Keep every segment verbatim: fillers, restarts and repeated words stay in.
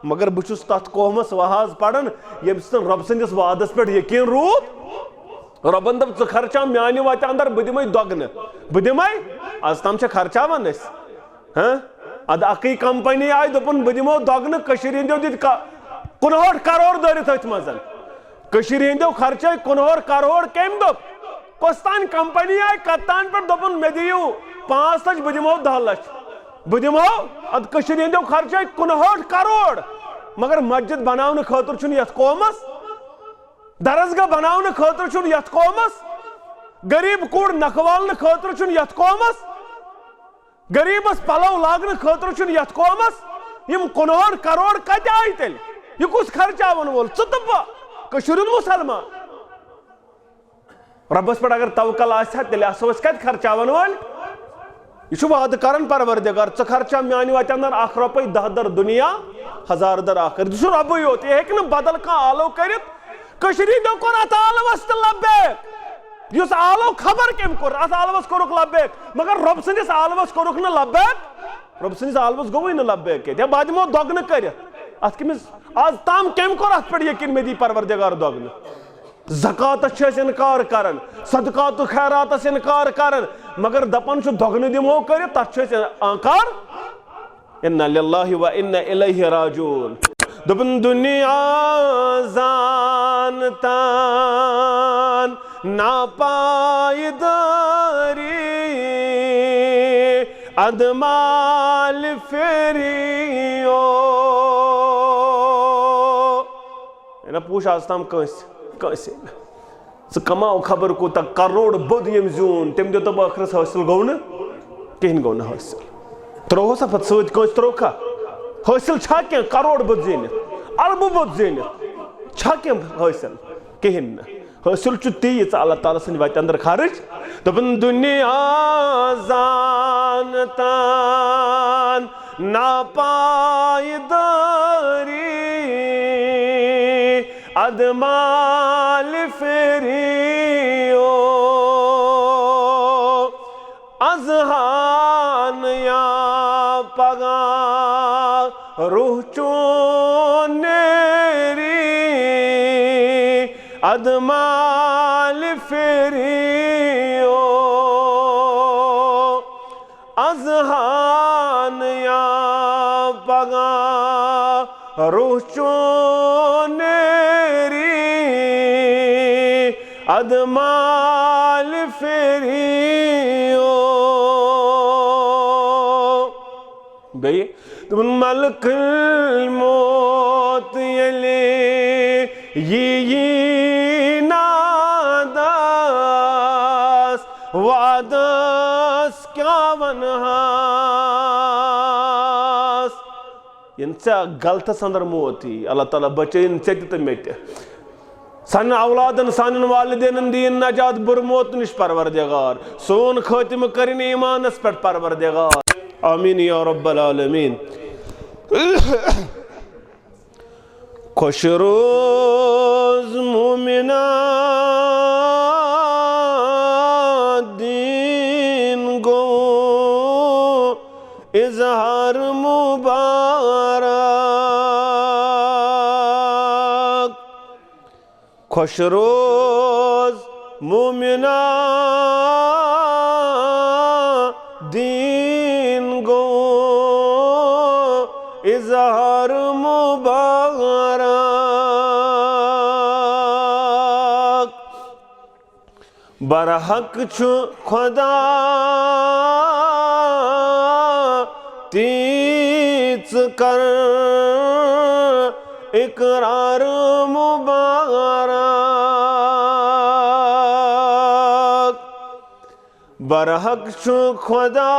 مگر بہٕ چھُس تتھ قومس وعظ پران، ییٚمہِ سۭتۍ رۄب سٕنٛدِس وعدس پٮ۪ٹھ یقین روٗد۔ رۄبن دوٚپ، "ژٕ خرچاو میانہِ وتہِ اندر، بہٕ دِمے دۄگنہٕ، بہٕ دِمے۔" از تام چھا خرچاوان أسۍ؟ ہاں؟ ادٕ اکٕے کمپنی آیہِ، دوٚپُن، "بہٕ دِمو دۄگنہٕ"، کٔشیٖرِ ہٕنٛدیو دِتۍ کا-، کُنہٲٹھ کرور دٲرِتھ أتھۍ منٛز۔ کٔشیٖرِ ہٕنٛدیو خرچٲے کُنہٲٹھ کرور۔ کٔمۍ دوٚپ؟ کۄس تام کمپنی آیہِ کتان پٮ۪ٹھ، دوٚپُن، "مےٚ دِیِو پانٛژھ لچھ، بہٕ دِمو دَہ لچھ، بہٕ دِمو۔" ادٕ کٔشیٖرِ ہٕنٛدیو خرچٲے کُنہٲٹھ کرور، مگر مسجد بناونہٕ خٲطرٕ چھُنہٕ یتھ قومس، درسگاہ بناونہٕ خٲطرٕ چھُنہٕ یتھ قومس، غریب کوٗر نکھٕ والنہٕ خٲطرٕ چھُنہٕ یتھ قومس، غریبس پلو لاگنہٕ خٲطرٕ چھُنہٕ یتھ قومس۔ یِم کُنہٲٹھ کرور کتہِ آیہِ تیٚلہِ؟ یہِ کُس خرچاون وول؟ ژٕ تہٕ بہٕ، کٔشیٖرِ ہُنٛد مسلمان۔ رۄبس پٮ۪ٹھ اگر توکل آسہِ ہا، تیٚلہِ آسو أسۍ کتہِ خرچاون وٲلۍ؟ یہِ چھُ وعدٕ کران پروردگار، "ژٕ خرچاو میانہِ وتہِ اندر اکھ رۄپے دَہ دَر دُنیا، ہزار دَر آخرت۔" یہِ چھُ رۄبٕے یوت، یہِ ہیٚکہِ نہٕ بدل کانٛہہ آلو کٔرِتھ۔ کٔشیٖرِ ہٕنٛدیو کوٚر اتھ آلوس تہِ لبیک۔ یُس آلو خبر کٔمۍ کوٚر، اتھ آلوس کوٚرُکھ لبیک، مگر رۄب سٕنٛدِس آلوس کوٚرُکھ نہٕ لبیک۔ رۄب سٕنٛدِس آلوس گوٚوٕے نہٕ لبیک کینٛہہ۔ یا بہٕ دِمو دۄگنہٕ کٔرِتھ۔ اتھ کٔمِس، از تام کٔمۍ کوٚر اتھ پٮ۪ٹھ یقین، مےٚ دی پروردگار دۄگنہٕ؟ زکاتس چھِ أسۍ انکار کران، صدقات و خیراتس انکار کران، مگر دپان چھُ دۄگنہٕ دِمو کٔرِتھ، تتھ چھِ أسۍ انکار۔ انا للہ و انا الیہ راجعون۔ دوٚپُن، دُنیا زانتن ناپایدٲری، ادٕ مالہِ پھیریو۔ ہے نہ پوچھ آز تام کٲنٛسہِ، کٲنٛسے نہٕ۔ ژٕ کماو خبر کوٗتاہ، کرور بوٚد ییٚمۍ زیوٗن، تٔمۍ دیُت دۄپ ٲخرس حٲصِل گوٚو نہٕ، کِہیٖنۍ گوٚو نہٕ حٲصِل۔ ترٛووہس ہا پتہٕ سۭتۍ کٲنٛسہِ، ترٛووکھا؟ حٲصِل چھا کینٛہہ کرور بوٚد زیٖنِتھ، اربہٕ بوٚد زیٖنِتھ؟ چھا کینٛہہ حٲصِل؟ کِہیٖنۍ نہٕ۔ حٲصِل چھُ تی، یہِ ژٕ اللہ تعالیٰ سٕنٛدِ وتہِ اندر خرٕچ۔ دوٚپُن، دُنیا زانتن ناپایدٲری، ادٕ مالہِ پھیریو۔ از ہا نہٕ یا پگاہ روح چون نیری، ادٕ مالہِ پھیریو۔ از ہا نہٕ یا پگاہ روح چون نیری، ادٕ مالہِ پھیریو۔ بیٚیہِ دوٚپُن، ملک الموت ییٚلہِ یی یی نادس، وعدس کیٛاہ ونہس؟ ییٚلہِ ژےٚ غلطس اندر موت یی، اللہ تعالیٰ بچٲیِن ژےٚ تہِ تہٕ مےٚ تہِ۔ سانٮ۪ن اولادن، سانٮ۪ن والدینن دِیِن نجات بُرٕ موت نِش پروردگار۔ سون خٲتمہٕ کٔرِن ایٖمانس پٮ۪ٹھ پروردگار۔ آمین یا رب العالمین۔ خوش روز مومنا، دین گو اظہار مبارک۔ خوش روز مومنا، دین گو اظہار مبارک۔ برحق چھُ خدا تیٖژ کر اقرار مبارک۔ برحق چھُ خدا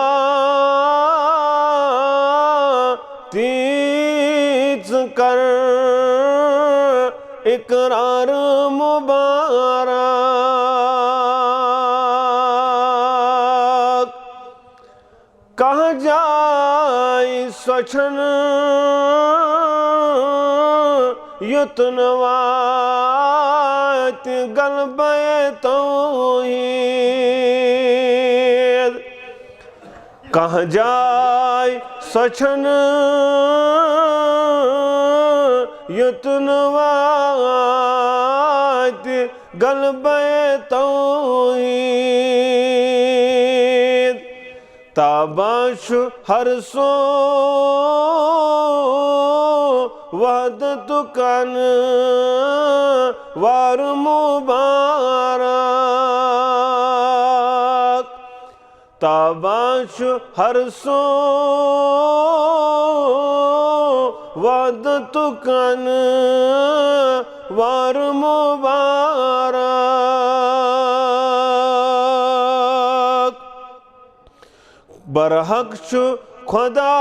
تیٖژ کر اقرار مبارک۔ کانٛہہ جاے سۄ چھَنہٕ یوٚت نہٕ واتہِ غلبے توحید۔ کانٛہہ جاے سۄ چھَنہٕ یوٚتن واتہِ غلبے توحید۔ تابان چھُ ہر سُہ وحدتُک انوار مبارک۔ تابان چھُ ہر سُہ وحدتُک انوار مبارک۔ برحق چھُ خدا،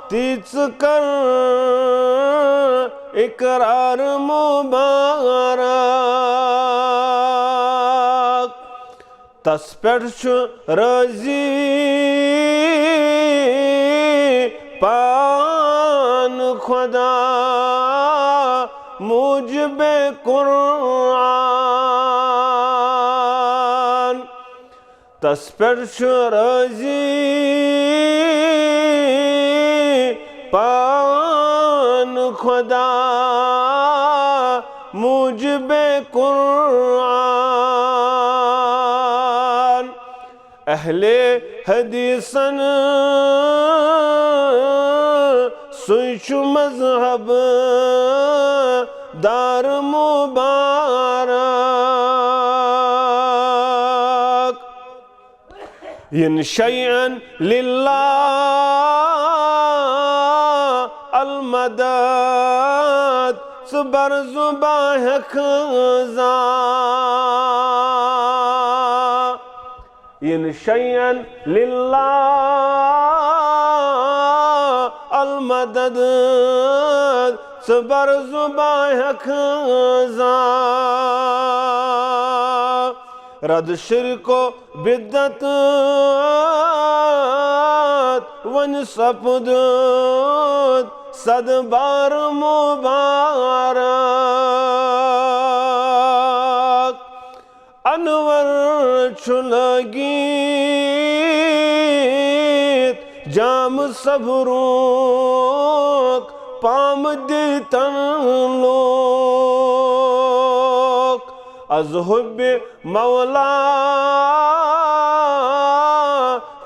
تی ژٕ کر اقرار مبارک۔ تس پٮ۪ٹھ چھُ رٲضی پان خدا، موجب قرآن۔ تس پٮ۪ٹھ چھُ رٲضی پان خدا، موجب قرآن۔ اہل حدیثن سُے چھُ مذہب دار مبارک۔ ان شیئا للہ المدد، ژٕ بر زبان ہیکھ زان۔ ان شیئا للہ المدد، ژٕ بر زبان ہیکھ زان۔ رد شرک و بدعت ون سپدت صد بار مبارک۔ انور چھُ لٲگِتھ جام صبرُک، پام دیتن لوک از حب مولا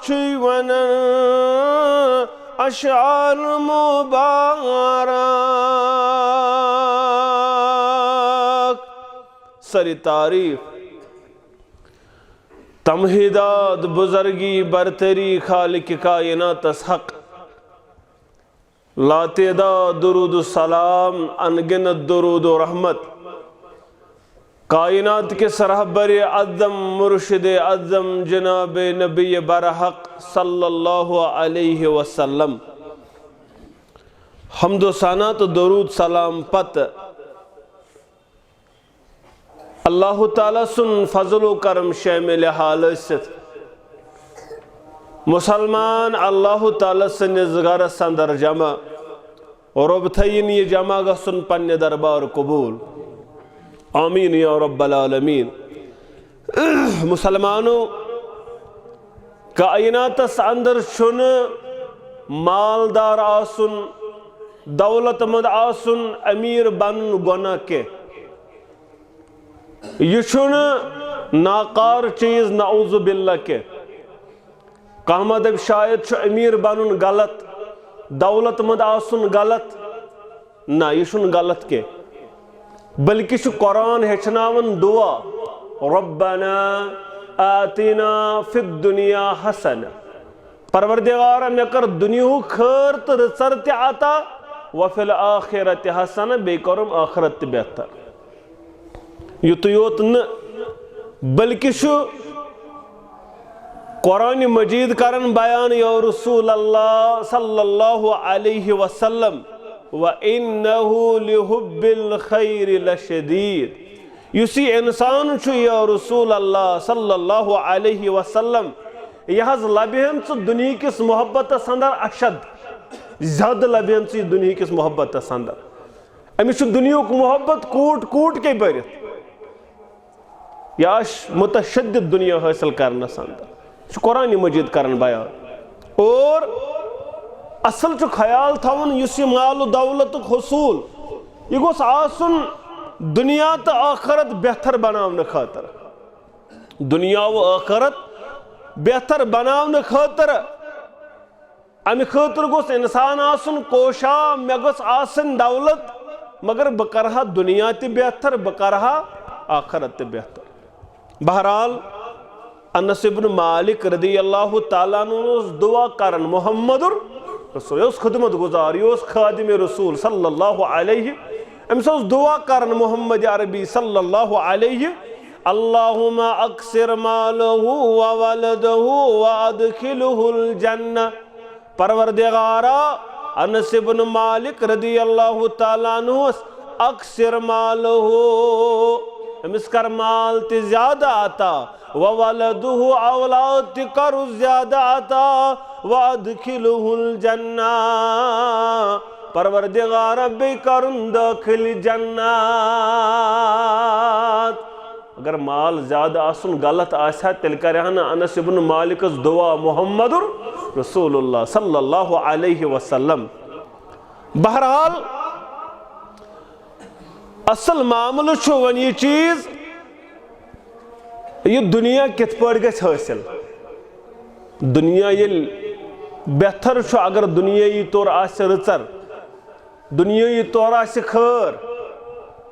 چھُے ونان اشعار مبارک۔ سر تعریف، تمہیدات، بزرگی، برتری خالق کائناتس حق۔ لاتعداد درود و سلام، ان گنت درود و رحمت کائنات کس رہبر اعظم، مرشد اعظم جناب نبی برحق صلی اللہ علیہ وسلم۔ حمد و ثنا تہٕ درود سلام پتہٕ اللہ تعالیٰ سُنٛد فضل و کرم شامل حال ٲسِتھ، مسلمان اللہ تعالیٰ سٕنٛدِس گرس اندر جمع۔ رۄب تھٲیِن یہِ جمع گژھُن پننہِ دربار قبول۔ آمین یا رب العالمین۔ مسلمانو، کائناتس اندر چھُنہٕ مالدار آسُن، دولت مند آسُن، امیر بنُن گۄناہ کینٛہہ۔ یہِ چھُنہٕ ناکار چیز، نعوذ باللہ کینٛہہ۔ کانٛہہ ما دپہِ شاید چھُ امیر بنُن غلط، دولت مند آسُن غلط۔ نہ، یہِ چھُنہٕ غلط کینٛہہ، بلکہِ چھُ قرآن ہیٚچھناوان دعا، ربنا آتنا فی الدنیا حسنہ، پروردگارا، مےٚ کر دُنیاہُک خٲر تہٕ رٕژر تہِ عطا، وفی الآخرۃ حسنہ، بیٚیہِ کرُم ٲخرت تہِ بہتر۔ یُتُے یوت نہٕ، بلکہِ چھُ قرآن مجید کران بیان، یا رسول اللہ صلی اللہ علیہ وسلم، وَإِنَّهُ لِحُبِّ الْخَيْرِ لَشَدِيدٌ۔ یُس یہِ انسان چھُ، یا رسول اللہ صلی اللہ علیہ وسلم، یہِ حظ لبہِ ہن ژٕ دُنیہکِس محبتس اندر اشد، زیادٕ لبہِ ہن ژٕ یہِ دُنیہکِس محبتس اندر۔ أمِس چھُ دُنیہُک محبت کوٗٹ کوٗٹ کے بٔرِتھ۔ یہِ آسہِ متشدد دُنیا حٲصِل کرنس اندر۔ یہِ چھُ قرآن مجید کران بیان۔ اور اصل چھُ خیال تھاوُن، یُس یہِ مال و دولتُک حصوٗل، یہِ گوٚژھ آسُن دُنیا تہٕ ٲخرت بہتر بناونہٕ خٲطرٕ۔ دُنیا و ٲخرت بہتر بناونہٕ خٲطرٕ۔ امہِ خٲطرٕ گوٚژھ انسان آسُن کوشاں، مےٚ گٔژھ آسٕنۍ دولت، مگر بہٕ کرٕ ہا دُنیا تہِ بہتر، بہٕ کرٕ ہا ٲخرت تہِ بہتر۔ بہرحال، انس ابن مالک رضی اللہ تعالیٰ عنہ اوس دعا کران، محمد رسول، یہِ اوس خدمت گزار، یہِ اوس خادم رسول صلی اللہ علیہ، أمِس اوس دعا کران محمد عربی صلی اللہ علیہ، اللہم اکثر مالہ و ولدہ و ادخلہ الجنہ۔ پروردگارا، انس ابن مالک رضی اللہ تعالیٰ عنہ، اکثر مالہ، أمِس کر مال تہِ زیادٕ عطا، و ولدہ، اولاد تہِ کر زیادٕ عطا، و ادخلہ الجنہ، پروردگارا، بیٚیہِ کرُن دٲخل جنت۔ اگر مال زیادٕ آسُن غلط آسہِ ہا، تیٚلہِ کرِ ہا نہٕ انس ابن مالکس دعا محمد رسول اللہ صلی اللہ علیہ وسلم۔ بہرحال، اصل معاملہٕ چھُ وۄنۍ یہِ چیٖز، یہِ دُنیا کِتھ پٲٹھۍ گژھِ حٲصِل۔ دُنیا ییٚلہِ بہتر چھُ، اگر دُنیٲیی طور آسہِ رٕژر، دُنیٲیی طور آسہِ خٲر،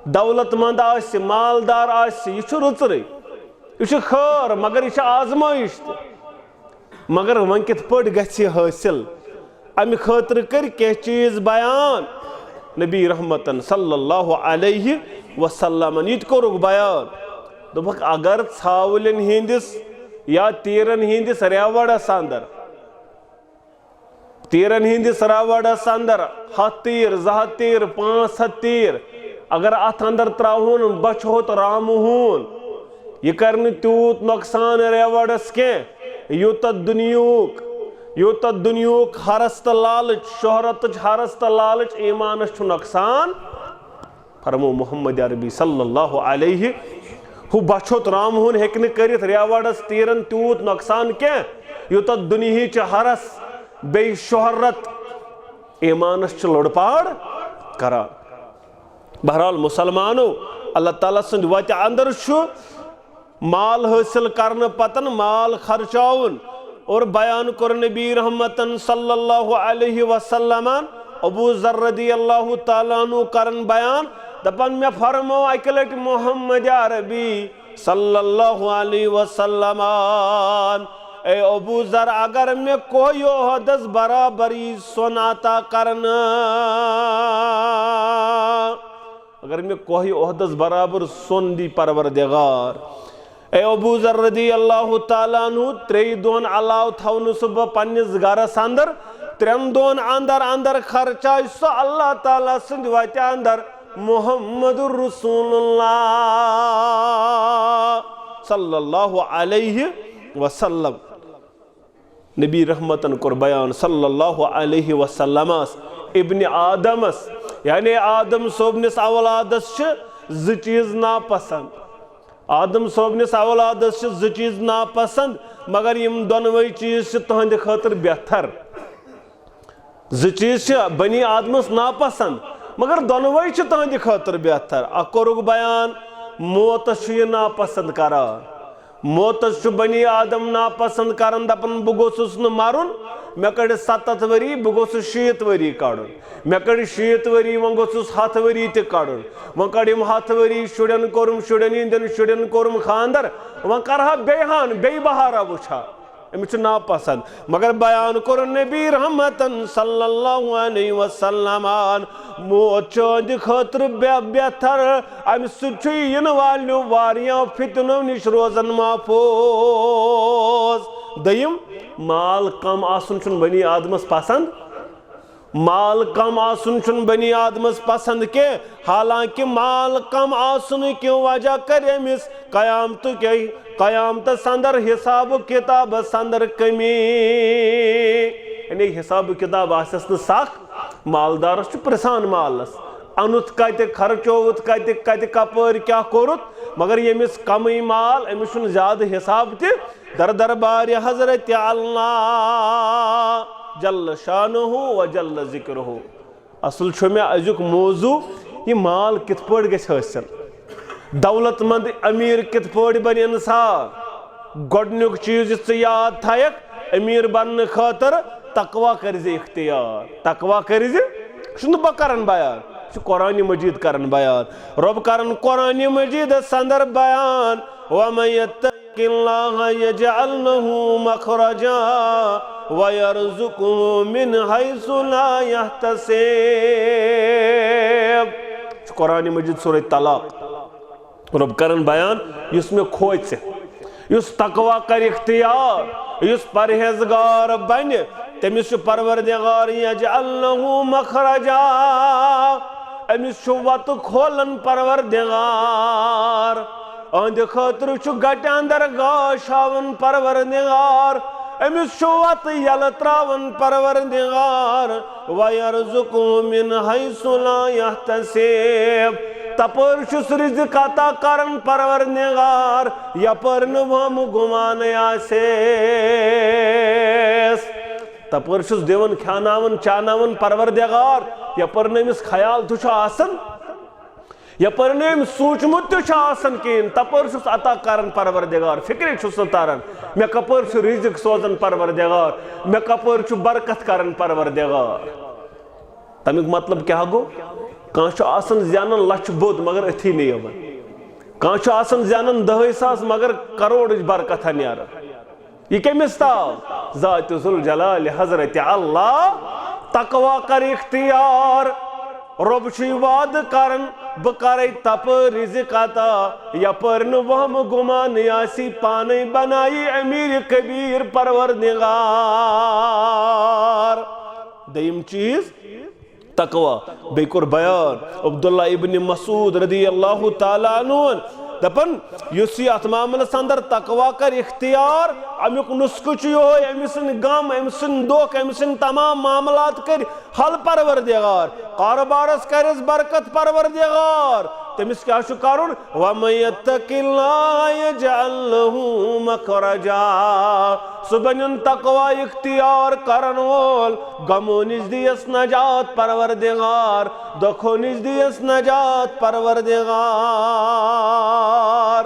دولت مند آسہِ، مالدار آسہِ، یہِ چھُ رٕژرٕے، یہِ چھُ خٲر، مگر یہِ چھِ آزمٲیِش تہِ۔ مگر وۄنۍ کِتھ پٲٹھۍ گژھِ یہِ حٲصِل؟ امہِ خٲطرٕ کٔرۍ کینٛہہ چیٖز بیان نبی رحمتن صلی اللہ علیہ وسلمن۔ یہِ تہِ کوٚرُکھ بیان، دوٚپُکھ، اگر ژھاوٕلٮ۪ن ہٕنٛدِس یا تیٖرن ہٕنٛدِس ریوڑس اندر، تیٖرن ہٕنٛدِس راوڑس اندر ہتھ تیٖر، زٕ ہتھ تیٖر، پانٛژھ ہتھ تیٖر، اگر اتھ اندر تراوہون بچھِ ہوٚت رامہٕ ہوٗن، یہِ کرِ نہٕ تیوٗت نۄقصان ریوڑس کینٛہہ، یوٗتاہ دُنیہُک، یوٗتاہ دُنیہُک حرص تہٕ لالچ، شہرتٕچ حرص تہٕ لالچ ایٖمانس چھُ نۄقصان۔ فرمو محمد عربی صلی اللہ علیہ، ہُہ بچھوت رام ہُن ہیٚکہِ نہٕ کٔرِتھ ریوڑس تیٖرن تیوٗت نۄقصان کینٛہہ، یوٗتاہ دُنیہٕچ حرس بیٚیہِ شہرت ایٖمانس چھِ لوٚڑپاڑ کران۔ بہرحال مسلمانو، اللہ تعالیٰ سٕنٛدِ وتہِ اندر چھُ مال حٲصِل کرنہٕ پتن مال خرچاوُن۔ اور بیان کوٚر نبی رحمتن صلی اللہ علیہ وسلمن، ابو ذر رضی اللہ تعالیٰ عنہ کرن بیان، دپان، مےٚ فرمو اکہِ لٹہِ محمد عربی صلی اللہ علیہ وسلمن، اے ابو ذر، اگر مےٚ کوہ احدس برابر یی سۄن عطا کرنہٕ، اگر مےٚ کوہ احدس برابر سۄن دی پروردگار، اے ابو ذر رضی اللہ تعالیٰ عنہ، ترٛیٚیہِ دۄہن علاوٕ تھاونہٕ سُہ بہٕ پننِس گرس اندر، ترٛٮ۪ن دۄہن اندر اندر خرچاوِ سُہ اللہ تعالیٰ سٕنٛدِ وتہِ اندر محمد رسول اللہ صلی اللہ علیہ وسلم۔ نبی رحمتن کوٚر بیان صلی اللہ علیہ وسلمس، ابن آدمس، یعنی آدم صٲبنِس اولادس چھِ زٕ چیٖز ناپسند۔ آدم صٲبنِس اولادس چھِ زٕ چیٖز ناپسند، مگر یِم دۄنوَے چیٖز چھِ تُہنٛدِ خٲطرٕ بہتر۔ زٕ چیٖز چھِ بنی آدمس ناپسند، مگر دۄنوَے چھِ تُہنٛدِ خٲطرٕ بہتر۔ اکھ کوٚرُکھ بیان، موتس چھُ یہِ ناپسند کران۔ موتس چھُ بنی آدم ناپسند کران، دپان، بہٕ گوٚژھُس نہٕ مرُن، مےٚ کٔڑۍ ستتھ ؤری، بہٕ گوٚژھُس شیٖتھ ؤری کڑُن۔ مےٚ کٔڑۍ شیٖتھ ؤری، وۄنۍ گوٚژھُس ہتھ ؤری تہِ کڑُن۔ وۄنۍ کڑِم ہتھ ؤری، شُرٮ۪ن کوٚرُم، شُرٮ۪ن ہٕنٛدٮ۪ن شُرٮ۪ن کوٚرُم خاندر، وۄنۍ کرٕ ہا بیٚیہِ ہن، بیٚیہِ بہارا وٕچھِ ہا۔ أمِس چھُ ناپسند۔ مگر بیان کوٚر نبی رحمتن صلی اللہ علیہ وسلمن، موت چھُ أہنٛدِ خٲطرٕ بے-، بہتر۔ امہِ سۭتۍ چھُ یِنہٕ والنیو واریاہ فتنو نِش روزان محفوظ۔ دوٚیِم، مال کم آسُن چھُنہٕ بنی آدمس پسند۔ مال کم آسُن چھُنہٕ بنی آدمس پسند کینٛہہ، حالانکہ مال کم آسنہٕ کہِ وجہ کرِ أمِس قیامتہٕ کہِ، قیامتس اندر حساب و کتابس اندر کمی۔ یعنی حساب و کتاب آسٮ۪س نہٕ سخ، مالدارس چھُ پرژھان مالس، اَنُتھ کتہِ، خرچووُتھ کتہِ، کتہِ کپٲرۍ کیٛاہ کوٚرُتھ، مگر ییٚمِس کمٕے مال، أمِس چھُنہٕ زیادٕ حساب تہِ در دربارِ حضرت اللہ۔ جل شانہ و جل ذکرہ۔ اصل چھُ مےٚ أزیُک موضوع، یہِ مال کِتھ پٲٹھۍ گژھِ حٲصِل، دولت مند امیر کِتھ پٲٹھۍ بنہِ انسان۔ گۄڈٕنیُک چیٖز یُس ژٕ یاد تھایَکھ، امیر بننہٕ خٲطرٕ تقوی کٔرزِ اختیار۔ تقوی کٔرزِ، یہِ چھُنہٕ بہٕ کران بیان، یہِ چھُ قرآن مجید کران بیان۔ رۄب کران قرآن مجیدس اندر بیان، ومن یتق اللہ یجعل لہ مخرجا ویرزقہ من حیث لا یحتسب۔ یہِ چھُ قرآن مجید سورہ طلاق۔ رۄب کران بیان، یُس مےٚ کھوژِ، یُس تقوی کرِ اختیار، یُس پرہیزگار بنہِ، تٔمِس چھُ پروردگار یجعل لہ مخرجا، أمِس چھُ وتہٕ کھولان پروردگار، أہنٛدِ خٲطرٕ چھُ گٹہِ اندر گاش ہاوان پروردگار، أمِس چھُ وتہٕ یلہٕ تراوان پروردگار۔ وَيَرْزُقْهُ مِنْ حَيْثُ لَا يَحْتَسِبُ۔ تپٲرۍ چھُس رزق عطا کران پروردگار، یپٲرۍ نہٕ وہمہٕ گُمانٕے آسٮ۪س۔ تپٲرۍ چھُس دِوان، کھیاناوان، چاناوان پروردگار، یپٲرۍ نہٕ أمِس خیال تہِ چھُ آسان۔ یپٲرۍ نہٕ أمۍ سوٗنٛچمُت تہِ چھُ آسان کِہیٖنۍ، تپٲرۍ چھُس عطا کران پروردگار، فکرے چھُس نہٕ تران، مےٚ کپٲرۍ چھُ رزق سوزان پروردگار، مےٚ کپٲرۍ چھُ برکت کران پروردگار۔ تمیُک مطلب کیٛاہ گوٚو؟ کانٛہہ چھُ آسان زینان لچھ بوٚد مگر أتھی نہٕ یِوان، کانٛہہ چھُ آسان زینان دَہے ساس مگر کروڑٕچ برکتھا نیران۔ یہِ کٔمِس تاو؟ ذات ذوالجلال حضرت اللہ۔ تقوی کر اختیار۔ رۄب چھُے وعدٕ کران، بہٕ کرے تپٲرۍ رزق عطا، یپٲرۍ نہٕ وہمہٕ گُمانٕے آسی، پانے بنایی امیر کبیر پروردگار۔ دوٚیِم چیٖز، تقوی۔ بیٚیہِ کوٚر بیان عبداللہ ابن مسعود رضی اللہ تعالیٰ عنہ دپان، یُس یہِ اتھ معاملس اندر تقوی کرِ اختیار، امیُک نسخہٕ چھُ یِہوٚے، أمۍ سٕنٛدۍ غم، أمۍ سٕنٛدۍ دۄکھ، أمۍ سٕنٛدۍ تمام معاملات کٔرۍ حل پروردگار، کارٕبارس کرٮ۪س برکت پروردگار۔ تٔمِس کیٛاہ چھُ کرُن؟ وَمَن یَتَّقِ اللَّهَ یَجْعَل لَّهُ مَخْرَجًا۔ سُہ بَنِن تقوی اختیار کرن وول، غمو نِش دِیَس نجات پروردگار، دۄکھو نِش دِیَس نجات پروردگار۔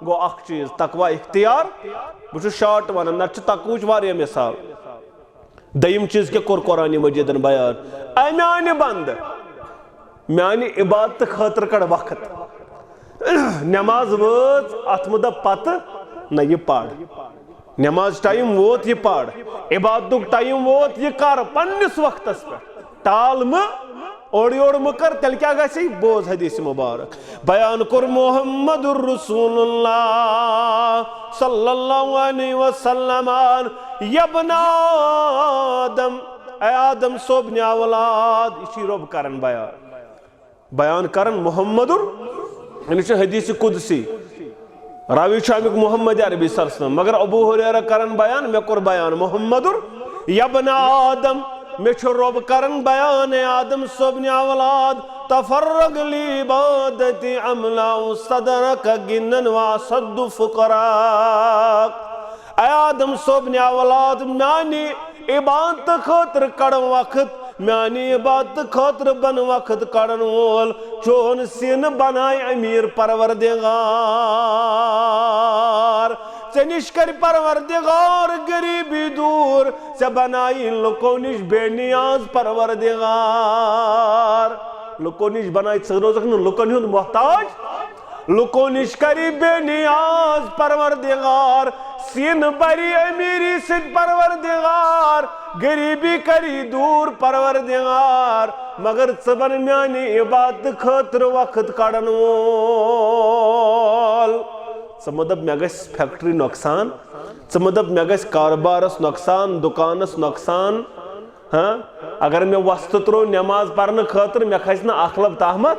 گوٚو اکھ چیٖز، تقوی اختیار۔ بہٕ چھُس short وَنان، نَتہٕ چھِ تقویٕچ واریاہ مثال۔ دوٚیِم چیٖز کیٛاہ کوٚر قرآن مجیدن بیان؟ اے میانہِ بندٕ، میانہِ عبادتہٕ خٲطرٕ کڑ وقت۔ نماز وٲژ، اتھ مہٕ دپ پتہٕ، نہ، یہِ پر۔ نماز ٹایم ووت، یہِ پر۔ عبادتُک ٹایم ووت، یہِ کر پننِس وقتس پٮ۪ٹھ۔ ٹال مہٕ، اورٕ یورٕ مہٕ کر، تیٚلہِ کیٛاہ گژھِ؟ بوز حدیث مبارک۔ بیان کوٚر محمد رسول اللہ صلی اللہ علیہ وسلم، یا ابن آدم، اے آدم صٲبنہِ اولاد، یہِ چھُ رۄب کران بیان۔ بیان کران محمد، یعنی چھُ حدیث قدسی۔ راوی چھُ امیُک محمد عربی صلی اللہ علیہ وسلم، مگر ابو ہریرہ کران بیان، مےٚ کوٚر بیان محمد، یا ابن آدم، مےٚ چھُ رۄب کران بیان، اے آدم صٲبنہِ اولاد، تفرغ لعبادتی املا صدرک غنی واصد فقراک۔ اے آدم صٲبنہِ اولاد، میانہِ عبادتہٕ خٲطرٕ کڑ وقت، میانہِ عبادتہٕ خٲطرٕ بن وقت کڑن وول، چون سینہٕ بنایہِ امیر پروردگار۔ ژےٚ نِش کرِ پروردگار غریبی دوٗر، ژےٚ بنایی لُکو نِش بے نیاز پروردگار۔ لُکو نِش بنایہِ، ژٕ روزکھ نہٕ لُکن ہُنٛد محتاج۔ لُکو نِش کری بے نیاز پروردگار، سینہٕ بری امیری سۭتۍ پروردگار، غریبی کری دوٗر پروردگار، مگر ژٕ بن میانہِ عبادتہٕ خٲطرٕ وقت کڑن وول۔ ژٕ مہٕ دپ مےٚ گژھِ فیکٹری نۄقصان، ژٕ مہٕ دپ مےٚ گژھِ کارٕبارس نۄقصان، دُکانس نۄقصان۔ ہاں، اگر مےٚ وۄستہٕ ترٛوو نٮ۪ماز پرنہٕ خٲطرٕ، مےٚ کھسہِ نہٕ اکھ لب تہمت؟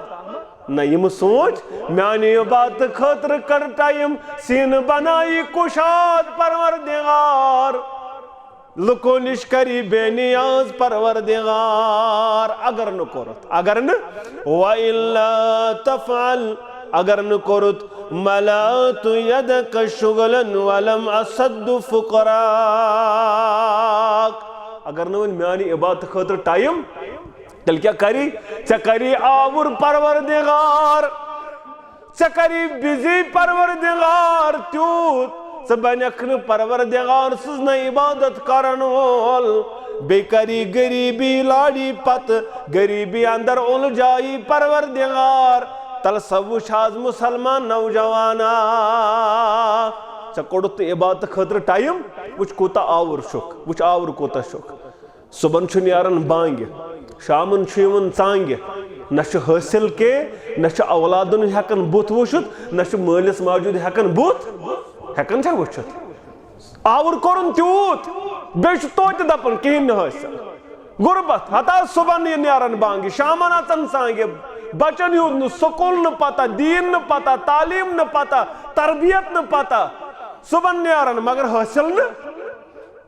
نہ، یہِ مہٕ سونٛچ۔ میانہِ عبادتہٕ خٲطرٕ کڑ ٹایم، سینہٕ بنایی کُشاد پروردگار۔ لُکو نِش کری بے نیاز پروردگار۔ اگر نہٕ کوٚرُتھ، اگر نہٕ، وَإِلَّا تَفْعَلْ، اگر نہٕ کوٚرُتھ، مَلَأْتُ يَدَكَ شُغْلًا وَلَمْ أَصَدُّ فُقْرَاكَ۔ اگر نہٕ وۄنۍ میانہِ عبادتہٕ خٲطرٕ ٹایم، تیٚلہِ کیٛاہ کری؟ ژےٚ کری آوُر پروردگار، ژےٚ کری بِزی پروردگار تیوٗت، ژٕ بنکھ نہٕ پروردگار سٕنٛز نہٕ عبادت کرن وول، بیٚیہِ کری غریبی لاڑی پتہٕ، غریبی اندر اُلجھایی پروردگار۔ تلہٕ سا وٕچھ آز مسلمان نوجوانا، ژےٚ کوٚڑُتھ نہٕ عبادتہٕ خٲطرٕ ٹایم، وٕچھ کوٗتاہ آوُر چھُکھ، وٕچھ آوُر کوٗتاہ چھُکھ۔ صُبحن چھُ نیران بانگہِ، شامن چھُ یِوان ژانگہِ، نہ چھُ حٲصِل کینٛہہ، نہ چھُ اولادن ہٮ۪کان بُتھ وٕچھِتھ، نہ چھُ مٲلِس ماجہِ ہُنٛد ہٮ۪کان بُتھ ہٮ۪کان چھا وٕچھِتھ؟ آوُر کوٚرُن تیوٗت، بیٚیہِ چھُ توتہِ دپان کِہیٖنۍ نہٕ حٲصِل۔ غُربت، ہتا صُبحن یہِ نیران بانگہِ، شامن اژان ژانگہِ، بچن ہُنٛد نہٕ سکوٗل نہٕ پتہ، دیٖن نہٕ پتہ، تعلیٖم نہٕ پتہ، تربیت نہٕ پتہ، صُبحن نیران مگر حٲصِل نہٕ۔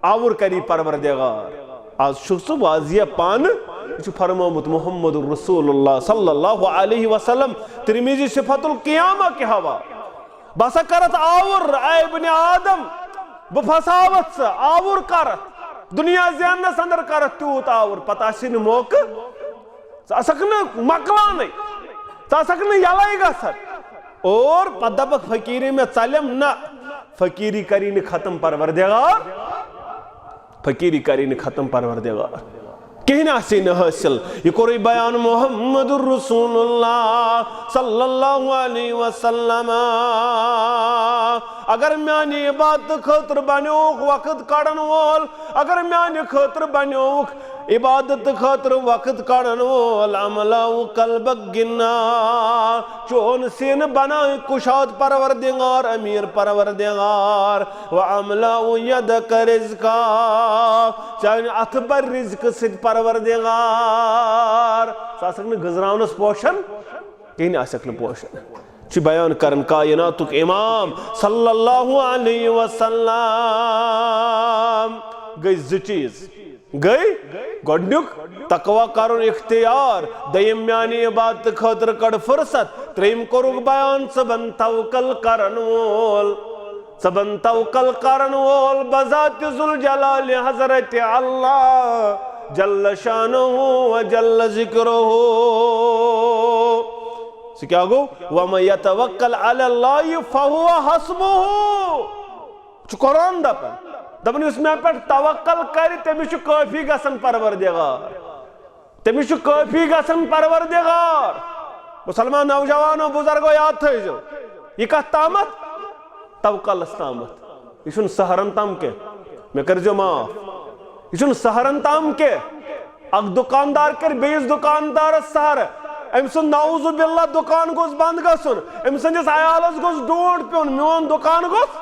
آوُر کری پروردگار۔ آز چھُکھ ژٕ واضح پانہٕ، یہِ چھُ فرمومُت محمد رسول اللہ صلی اللہ علیہ وسلم، ترمذی صفت القیامہ کہِ حوالہٕ۔ بہٕ ہسا کرتھ آوُر، اے ابن آدم، بہٕ پھساوتھ ژٕ، آوُر کرتھ، دُنیا زیننس اندر کرتھ تیوٗت آوُر، پتہٕ آسی نہٕ موقعہٕ۔ ژٕ آسکھ نہٕ مۄکلانٕے، ژٕ آسکھ نہٕ یَلَے گژھان۔ اور پتہٕ دَپَکھ، "فقیٖری مےٚ ژَلٮ۪م نہ۔" فقیٖری کَری نہٕ ختم پروردگار، فقیٖری کَری نہٕ ختم پروردگار۔ کِہیٖنۍ آسی نہٕ حٲصِل۔ یہِ کوٚرُے بیان محمد رسول اللہ صلی اللہ علیہ وسلم۔ اگر میانہِ عبادت خٲطرٕ بنیوکھ وقت کڑن وول، اگر میانہِ خٲطرٕ بنیوکھ عبادت خٲطرٕ وقت کڑن وول، املاو قلبک غنا، چون سینہٕ بناو کشاد پروردگار، امیر پروردگار، و املاو یدک رزقا، چانہِ اتھٕ بر رزقہٕ سۭتۍ پروردگار۔ ژٕ آسکھ نہٕ گٔنزراونس پوشن، کِہیٖنۍ آسکھ نہٕ پوشن۔ چھُ بیان کران کائناتُک امام صلی اللہ علیہ وسلم۔ گٔے زٕ چیٖز۔ گٔے گۄڈٕنیُک تقوی کرُن اختیار، دوٚیِم میانہِ عبادتہٕ خٲطرٕ کڑ فرصت، ترٛیٚیِم کوٚرُکھ بیان ژٕ بن توکل کرن وول۔ ژٕ بن توکل کرن وول بذات ذوالجلال حضرت اللہ جل شانہ و جل ذکرہ۔ سُہ کیٛاہ گوٚو؟ "ومن یتوکل علی اللہ فہو حسبہ۔" چھُ قرآن دپان، دپان یُس مےٚ پٮ۪ٹھ توکل کرِ تٔمِس چھُ کٲفی گژھان پروردگار۔ تٔمِس چھُ کٲفی گژھان پروردگار۔ مسلمان نوجوانو، بزرگو، یاد تھٲیزیو، یہِ کتھ تامتھ؟ توکلس تامتھ۔ یہِ چھُنہٕ سحرن تام کینٛہہ۔ مےٚ کٔرزیو معاف، یہِ چھُنہٕ سحرن تام کینٛہہ۔ اکھ دُکاندار کرِ بیٚیِس دُکاندارس سحر، أمۍ سُنٛد نعوذ باللہ دُکان گوٚژھ بنٛد گژھُن، أمۍ سٕنٛدِس عیالس گوٚژھ ڈونٛٹھ پیوٚن، میون دُکان گوٚژھ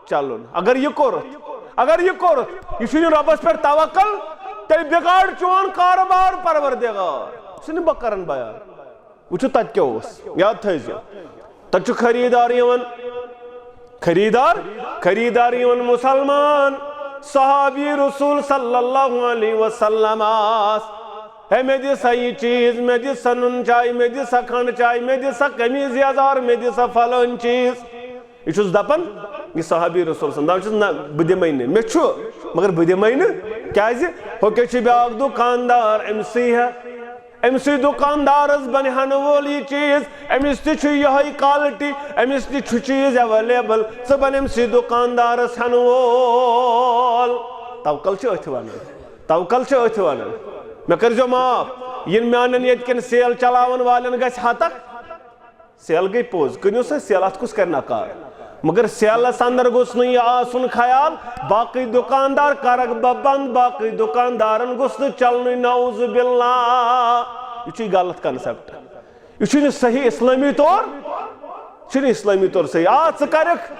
چلُن۔ اگر یہِ کوٚرُتھ، اگر یہِ کوٚرُتھ، یہِ چھُنہٕ رۄبس پٮ۪ٹھ توکل، تیٚلہِ بِگاڑ چون کارٕبار پروردگار۔ یہِ چھُنہٕ بہٕ کران بیان۔ وٕچھِو تَتہِ کیٛاہ اوس، یاد تھٲیزیو۔ تَتہِ چھُ خریٖدار یِوان، خریٖدار، خریٖدار یِوان مُسلمان، صحابی رسول صلی اللہ علیہ وسلم آس۔ ہے، مےٚ دِ سا یہِ چیٖز، مےٚ دِ سا نُن چاے، مےٚ دِ سا کھنٛڈ چاے، مےٚ دِ سا قمیٖض یزار، مےٚ دِ سا فلٲنۍ چیٖز۔ یہِ چھُس دپان، یہِ صحابی رسول صلی اللہ علیہ وسلم، دپان چھُس، نہ، بہٕ دِمے نہٕ، مےٚ چھُ، مگر بہٕ دِمے نہٕ۔ کیازِ؟ ہُہ کیٛاہ چھُ بیٛاکھ دُکاندار، أمۍ سٕے ہا، أمۍ سٕے دُکاندارس بنہِ ہنہٕ وول یہِ چیٖز، أمِس تہِ چھُ یِہوٚے quality، أمِس تہِ چھُ چیٖز available، ژٕ بن أمۍ سٕے دُکاندارس ہنہٕ وول۔ توکل چھُ أتھۍ ونان، توکل چھُ أتھۍ ونان۔ مےٚ کٔرۍزیو معاف، یِن میانٮ۪ن ییٚتہِ کٮ۪ن sale چلاون والٮ۪ن گژھِ ہتک۔ Sale گٔے پوٚز، کٕنِو سا sale، اتھ کُس کرِ نکار؟ مگر saleس اندر گوٚژھ نہٕ یہِ آسُن خیال، باقٕے دُکاندار کرکھ بہٕ بند، باقٕے دُکاندارن گوٚژھ نہٕ چلنُے، نعوذ باللہ۔ یہِ چھُے غلط concept، یہِ چھُنہٕ صحیح اسلٲمی طور، چھُنہٕ اسلٲمی طور صحیح۔ آ، ژٕ کرکھ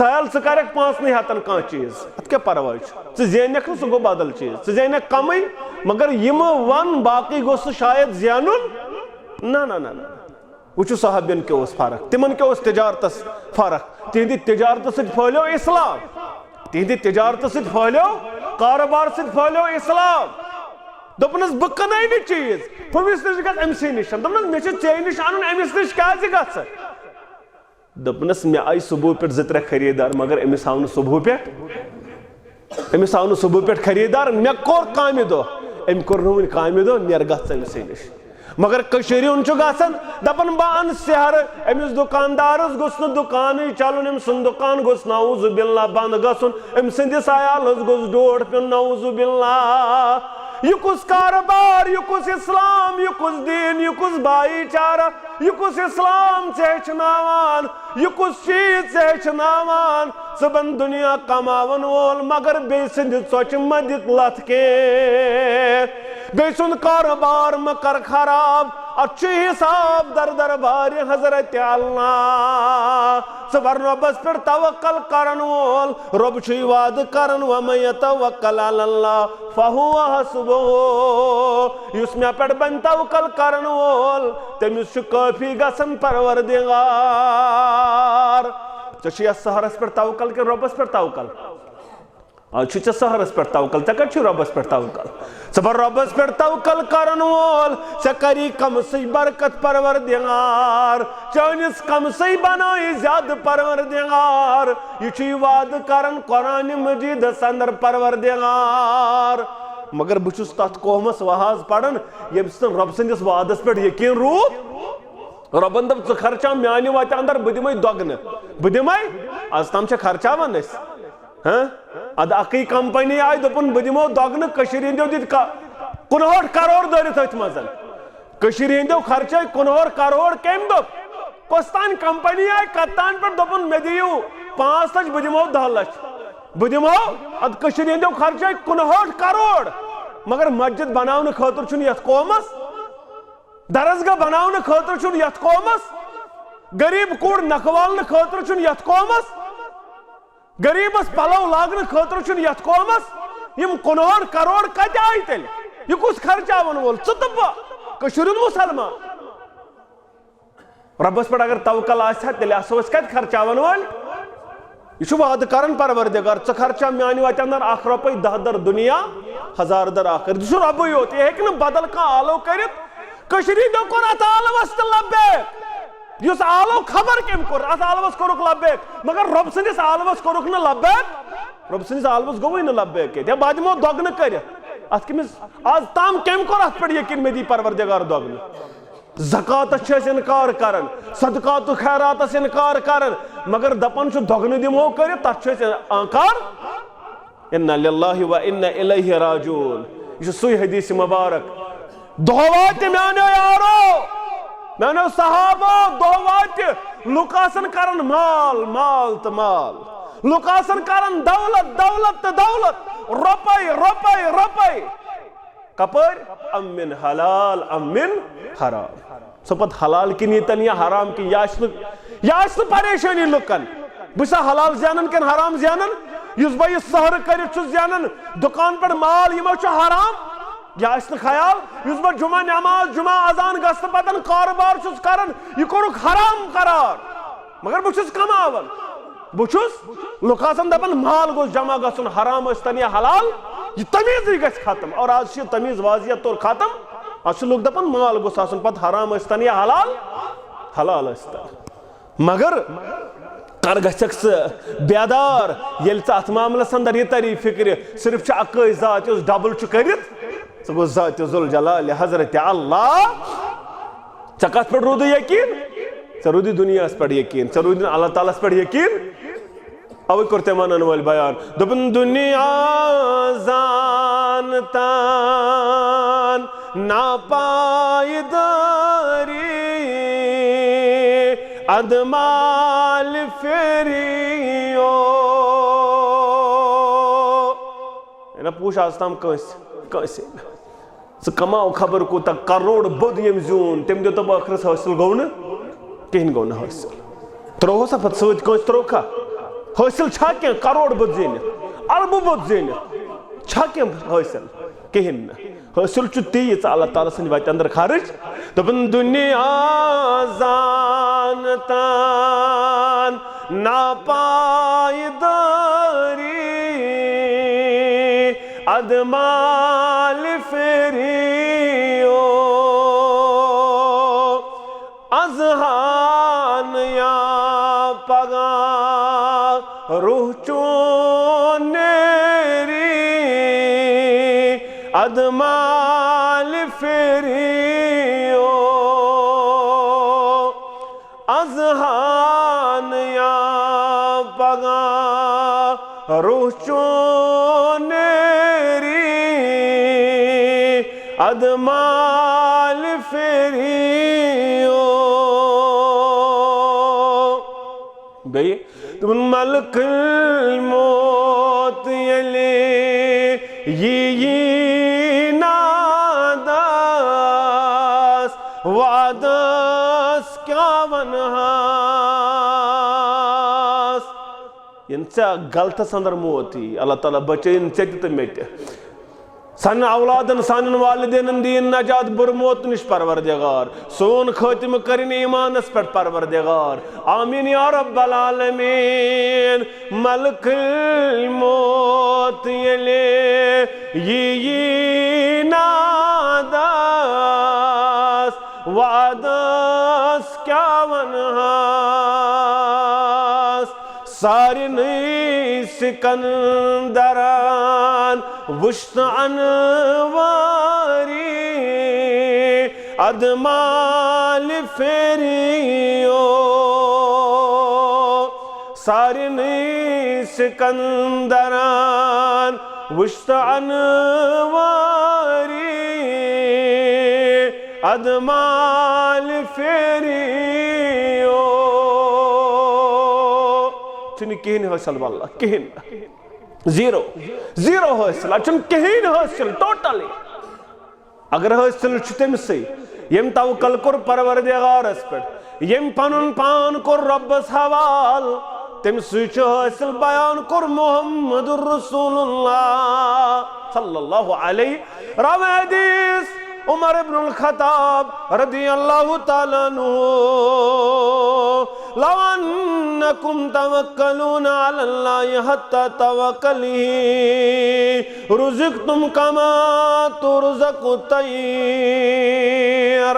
sale، ژٕ کرکھ پانٛژنٕے ہتن کانٛہہ چیٖز، اتھ کیٛاہ پرواے چھُ؟ ژٕ زینکھ نہٕ، سُہ گوٚو بدل چیٖز، ژٕ زینکھ کمٕے، مگر یِمہٕ ون باقٕے گوٚژھ نہٕ شاید زینُن۔ نہ، نہ، نہ، نہ۔ وٕچھِو صحابین کیٛاہ اوس فرق، تِمن کیٛاہ اوس تجارتس فرق۔ تِہنٛدِ تجارتہٕ سۭتۍ پھٔہلیو اسلام، تِہنٛدِ تجارتہٕ سۭتۍ پھٔہلیو، کارٕبار سۭتۍ پھٔہلیو اسلام۔ دوٚپنس، "بہٕ کٕنے نہٕ چیٖز، ہُمِس نِش گژھ أمۍ سٕے نِش۔" دوٚپنس، "مےٚ چھُ ژےٚ نِش اَنُن، أمِس نِش کیٛازِ گژھٕ؟" دوٚپنس، "مےٚ آیہِ صبحہٕ پٮ۪ٹھ زٕ ترٛےٚ خریٖدار، مگر أمِس آو نہٕ صبحہٕ پٮ۪ٹھ۔" أمِس آو نہٕ صُبحہٕ پٮ۪ٹھ خریٖدار، مےٚ کوٚر کامہِ دۄہ، أمۍ کوٚر نہٕ وُنہِ کامہِ دۄہ، نیر گژھ ژٕ أمۍ سٕے نِش۔ مگر کٔشیٖرِ ہُنٛد چھُ گژھان، دَپان، "بہٕ اَنہٕ سیہرٕ أمِس دُکاندارَس، گوٚژھ نہٕ دُکانٕے چَلُن، أمۍ سُنٛد دُکان گوٚژھ نعوذ باللہ بنٛد گژھُن، أمۍ سٕنٛدِس عیالَس گوٚژھ ڈوٹھ پیوٚن، نعوذ باللہ۔ یہِ کُس کارٕبار، یہِ کُس اِسلام، یہِ کُس دیٖن، یہِ کُس بھایی چارہ، یہِ کُس اِسلام ژےٚ ہیٚچھناوان؟" یہِ کُس چیٖز ژےٚ ہیٚچھناوان؟ ژٕ بن دُنیا کماون وول، مگر بیٚیہِ سٕنٛدِ ژۄچہِ مہ دِکھ لتھ کینٛہہ۔ بیٚیہِ سُنٛد کارٕبار مہ کر خراب۔ اتھ چھُ حساب در دربارِ حضرت اللہ۔ ژٕ بن رۄبس پٮ۪ٹھ توکل کرن وول۔ رۄب چھُے وعدٕ کران، "ومن یتوکل علی اللہ فہو حسبہ"۔ یُس مےٚ پٮ۪ٹھ بنہِ توکل کرن وول، تٔمِس چھُ کٲفی گژھان پروردگار۔ ژےٚ چھُ یتھ سحرس پٮ۪ٹھ توکل کِنہٕ رۄبس پٮ۪ٹھ توکل؟ آز چھُ ژےٚ سحرس پٮ۪ٹھ توکل، ژےٚ کتہِ چھُے رۄبس پٮ۪ٹھ توکل؟ ژٕ بن رۄبس پٮ۪ٹھ توکل کرن وول، ژےٚ کری کمسٕے برکت پروردگار، چٲنِس کمسٕے بنٲیی زیادٕ پروردگار۔ یہِ چھُے وعدٕ کران قرآن مجیدس اندر پروردگار۔ مگر بہٕ چھُس تتھ قومس وعظ پران، ییٚمِس نہٕ رۄب سٕنٛدِس وعدس پٮ۪ٹھ یقین روٗد۔ رۄبن دوٚپ، "ژٕ خرچاو میانہِ وتہِ اندر، بہٕ دِمے دۄگنہٕ، بہٕ دِمے۔" از تام چھا خرچاوان أسۍ؟ ہاں؟ ادٕ اکٕے کمپنی آیہِ، دوٚپُن، "بہٕ دِمو دۄگنہٕ"، کٔشیٖرِ ہٕنٛدیو دِتۍ کا-، کُنہٲٹھ کرور دٲرِتھ أتھۍ منٛز۔ کٔشیٖرِ ہٕنٛدیو خرچٲے کُنہٲٹھ کرور کمہِ دوٚپ؟ کۄس تام کمپنی آیہِ کتھ تام پٮ۪ٹھ، دوٚپُن، "مےٚ دِیِو پانٛژھ لچھ، بہٕ دِمو دَہ لچھ۔" بہٕ دِمو، ادٕ کٔشیٖرِ ہٕنٛدیو خرچٲے کُنہٲٹھ کرور، مگر مسجد بناونہٕ خٲطرٕ چھُنہٕ یتھ قومس، درسگاہ بناونہٕ خٲطرٕ چھُنہٕ یتھ قومس، غریب کوٗر نکھٕ والنہٕ خٲطرٕ چھُنہٕ یتھ قومس، غریبس پلو لاگنہٕ خٲطرٕ چھُنہٕ یتھ قومس۔ یِم کُنہٲٹھ کرور کتہِ آیہِ تیٚلہِ؟ یہِ کُس خرچاون وول؟ ژٕ تہٕ بہٕ، کٔشیٖرِ ہُنٛد مُسلمان۔ رۄبس پٮ۪ٹھ اگر توکل آسہِ ہا، تیٚلہِ آسو أسۍ کتہِ خرچاون وٲلۍ؟ یہِ چھُ وعدٕ کران پروردگار، "ژٕ خرچاو میانہِ وتہِ اندر اکھ رۄپے دَہ در دُنیا، ہزار در آخرت۔" یہِ چھُ رۄبٕے یوت، یہِ ہیٚکہِ نہٕ بدل کانٛہہ آلو کٔرِتھ۔ کٔشیٖرِ ہٕنٛدیو کوٚر اتھ آلوس تہِ لبیک۔ یُس آلو خبر کٔمۍ کوٚر، اتھ آلوس کوٚرُکھ لبیک، مگر رۄب سٕنٛدِس آلوس کوٚرُکھ نہٕ لبیک۔ رۄب سٕنٛدِس آلوس گوٚوٕے نہٕ لبیک کینٛہہ۔ یا بہٕ دِمو دۄگنہٕ کٔرِتھ۔ اتھ کٔمِس، از تام کٔمۍ کوٚر اتھ پٮ۪ٹھ یقین، مےٚ دی پروردگار دۄگنہٕ؟ زکاتس چھِ أسۍ انکار کران، صدقات و خیراتس انکار کران، مگر دپان چھُ دۄگنہٕ دِمو کٔرِتھ، تتھ چھُ أسۍ انکار۔ انا للہ و انا الیہ راجعون۔ یہِ چھُ سُے حدیث مبارک۔ دۄہ واتہِ میانیو یارو، میانیو صحابو، دۄہ واتہِ، لُکھ آسن کران مال، مال تہٕ مال، لُکھ آسن کران دولت، دولت تہٕ دولت، رۄپے، رۄپے، رۄپے۔ کپٲرۍ؟ ام من حلال ام من حرام۔ سُہ پتہٕ حلال کِنۍ ییٖتن یا حرام کِنۍ، یا آسہِ نہٕ، یا آسہِ نہٕ پریشٲنی لُکن، بہٕ چھُسا حلال زینان کِنہٕ حرام زینان؟ یُس بہٕ یہِ سحرٕ کٔرِتھ چھُس زینان، دُکان پٮ۪ٹھ مال، یہِ ما چھُ حرام؟ یا آسہِ نہٕ خیال، یُس بہٕ جمعہ نماز، جمعہ اذان گژھنہٕ پتن کارٕبار چھُس کران، یہِ کوٚرُکھ حرام قرار، مگر بہٕ چھُس کماوان۔ بہٕ چھُس، لُکھ آسان دپان مال گوٚژھ جمع گژھُن، حرام ٲسۍتن یا حلال، یہِ تمیٖزٕے گژھِ ختم۔ اور آز چھُ یہِ تمیٖز واضح طور ختم۔ آز چھِ لُکھ دپان مال گوٚژھ آسُن پتہٕ حرام ٲسۍتن یا حلال، حلال ٲسۍتن۔ مگر کر گژھکھ ژٕ بیدار، ییٚلہِ ژٕ اتھ معاملس اندر یہِ تری فکرِ، صرف چھِ اکٲے ذات یۄس ڈبل چھُ کٔرِتھ، سُہ گوٚو ذات ذوالجلال حضرت اللہ۔ ژےٚ کتھ پٮ۪ٹھ روٗدُے یقین؟ ژےٚ روٗدُے دُنیاہس پٮ۪ٹھ یقین، ژےٚ روٗدُے نہٕ اللہ تعالیٰ ہس پٮ۪ٹھ یقین۔ اوے کوٚر تٔمۍ ونن وٲلۍ بیان، دوٚپُن، "دُنیا زانتن ناپایدٲری، ادٕ مالہِ پھِریو۔" ہے نہ پوٗچھ آز تام کٲنٛسہِ، کٲنٛسے نہٕ۔ ژٕ کماو خبر کوٗتاہ، کرور بوٚد ییٚمۍ زیوٗن، تٔمۍ دیُت دَپہٕ ٲخرس حٲصِل گوٚو نہٕ، کِہیٖنۍ گوٚو نہٕ حٲصِل۔ ترٛووہسا پتہٕ سۭتۍ کٲنٛسہِ، ترٛووکھا؟ حٲصِل چھا کینٛہہ کرور بوٚد زیٖنِتھ، اربہٕ بوٚد زیٖنِتھ؟ چھا کینٛہہ حٲصِل؟ کِہیٖنۍ نہٕ۔ حٲصِل چھُ تی، یہِ ژٕ اللہ تعالیٰ سٕنٛدِ وتہِ اندر خرٕچ۔ دوٚپُن، دُنیا زانتن ناپایدٲری، ادٕ مالہِ پھِریو۔ از ہان یا پگاہ روح چون نیرِ یو از ہان یا پگاہ روح چون نیری ادمال فیریو۔ بیٚیہِ تِمن ملک الموت ییٚلہِ یی ناداس وعدس کیٛاہ ونہاس؟ ییٚلہِ ژےٚ غلطس اندر موت یی، اللہ تعالیٰ بچٲیِن ژےٚ تہِ تہٕ مےٚ تہِ۔ سانٮ۪ن اولادن، سانٮ۪ن والدینن دِیِن نجات بُرٕ موت نِش پروردگار۔ سون خٲتمہٕ کٔرِن ایٖمانس پٮ۪ٹھ پروردگار۔ آمین یا رب العالمین۔ ملک الموت ییٚلہِ یی ناداس وعدس کیٛاہ ونہاس؟ سارنٕے سکندرن وُچھ تہٕ انواری ادمال فیریو۔ سارنٕے سکندرن وُچھ تہٕ انواری ادمال فیریو۔ چھُنہٕ کِہیٖنۍ حٲصِل واللہ، کِہیٖنۍ۔ زیٖرو۔ زیٖرو حٲصِل، اَتہِ چھُنہٕ کِہیٖنۍ حٲصِل، ٹوٹلی۔ اگر حٲصِل چھُ تٔمۍ سٕے، ییٚمۍ توکل کوٚر پروردگارس پٮ۪ٹھ، ییٚمۍ پنُن پان کوٚر رۄبس حوال، تٔمۍ سٕے چھُ حٲصِل۔ بیان کوٚر محمد رسول اللہ صلی اللہ علیہ۔ راوی حدیث عمر ابن الخطاب رضی اللہ تعالیٰ عنہ، لو انکم توکلون علی اللہ حتی توکلہ رزقتم کما ترزق الطیر۔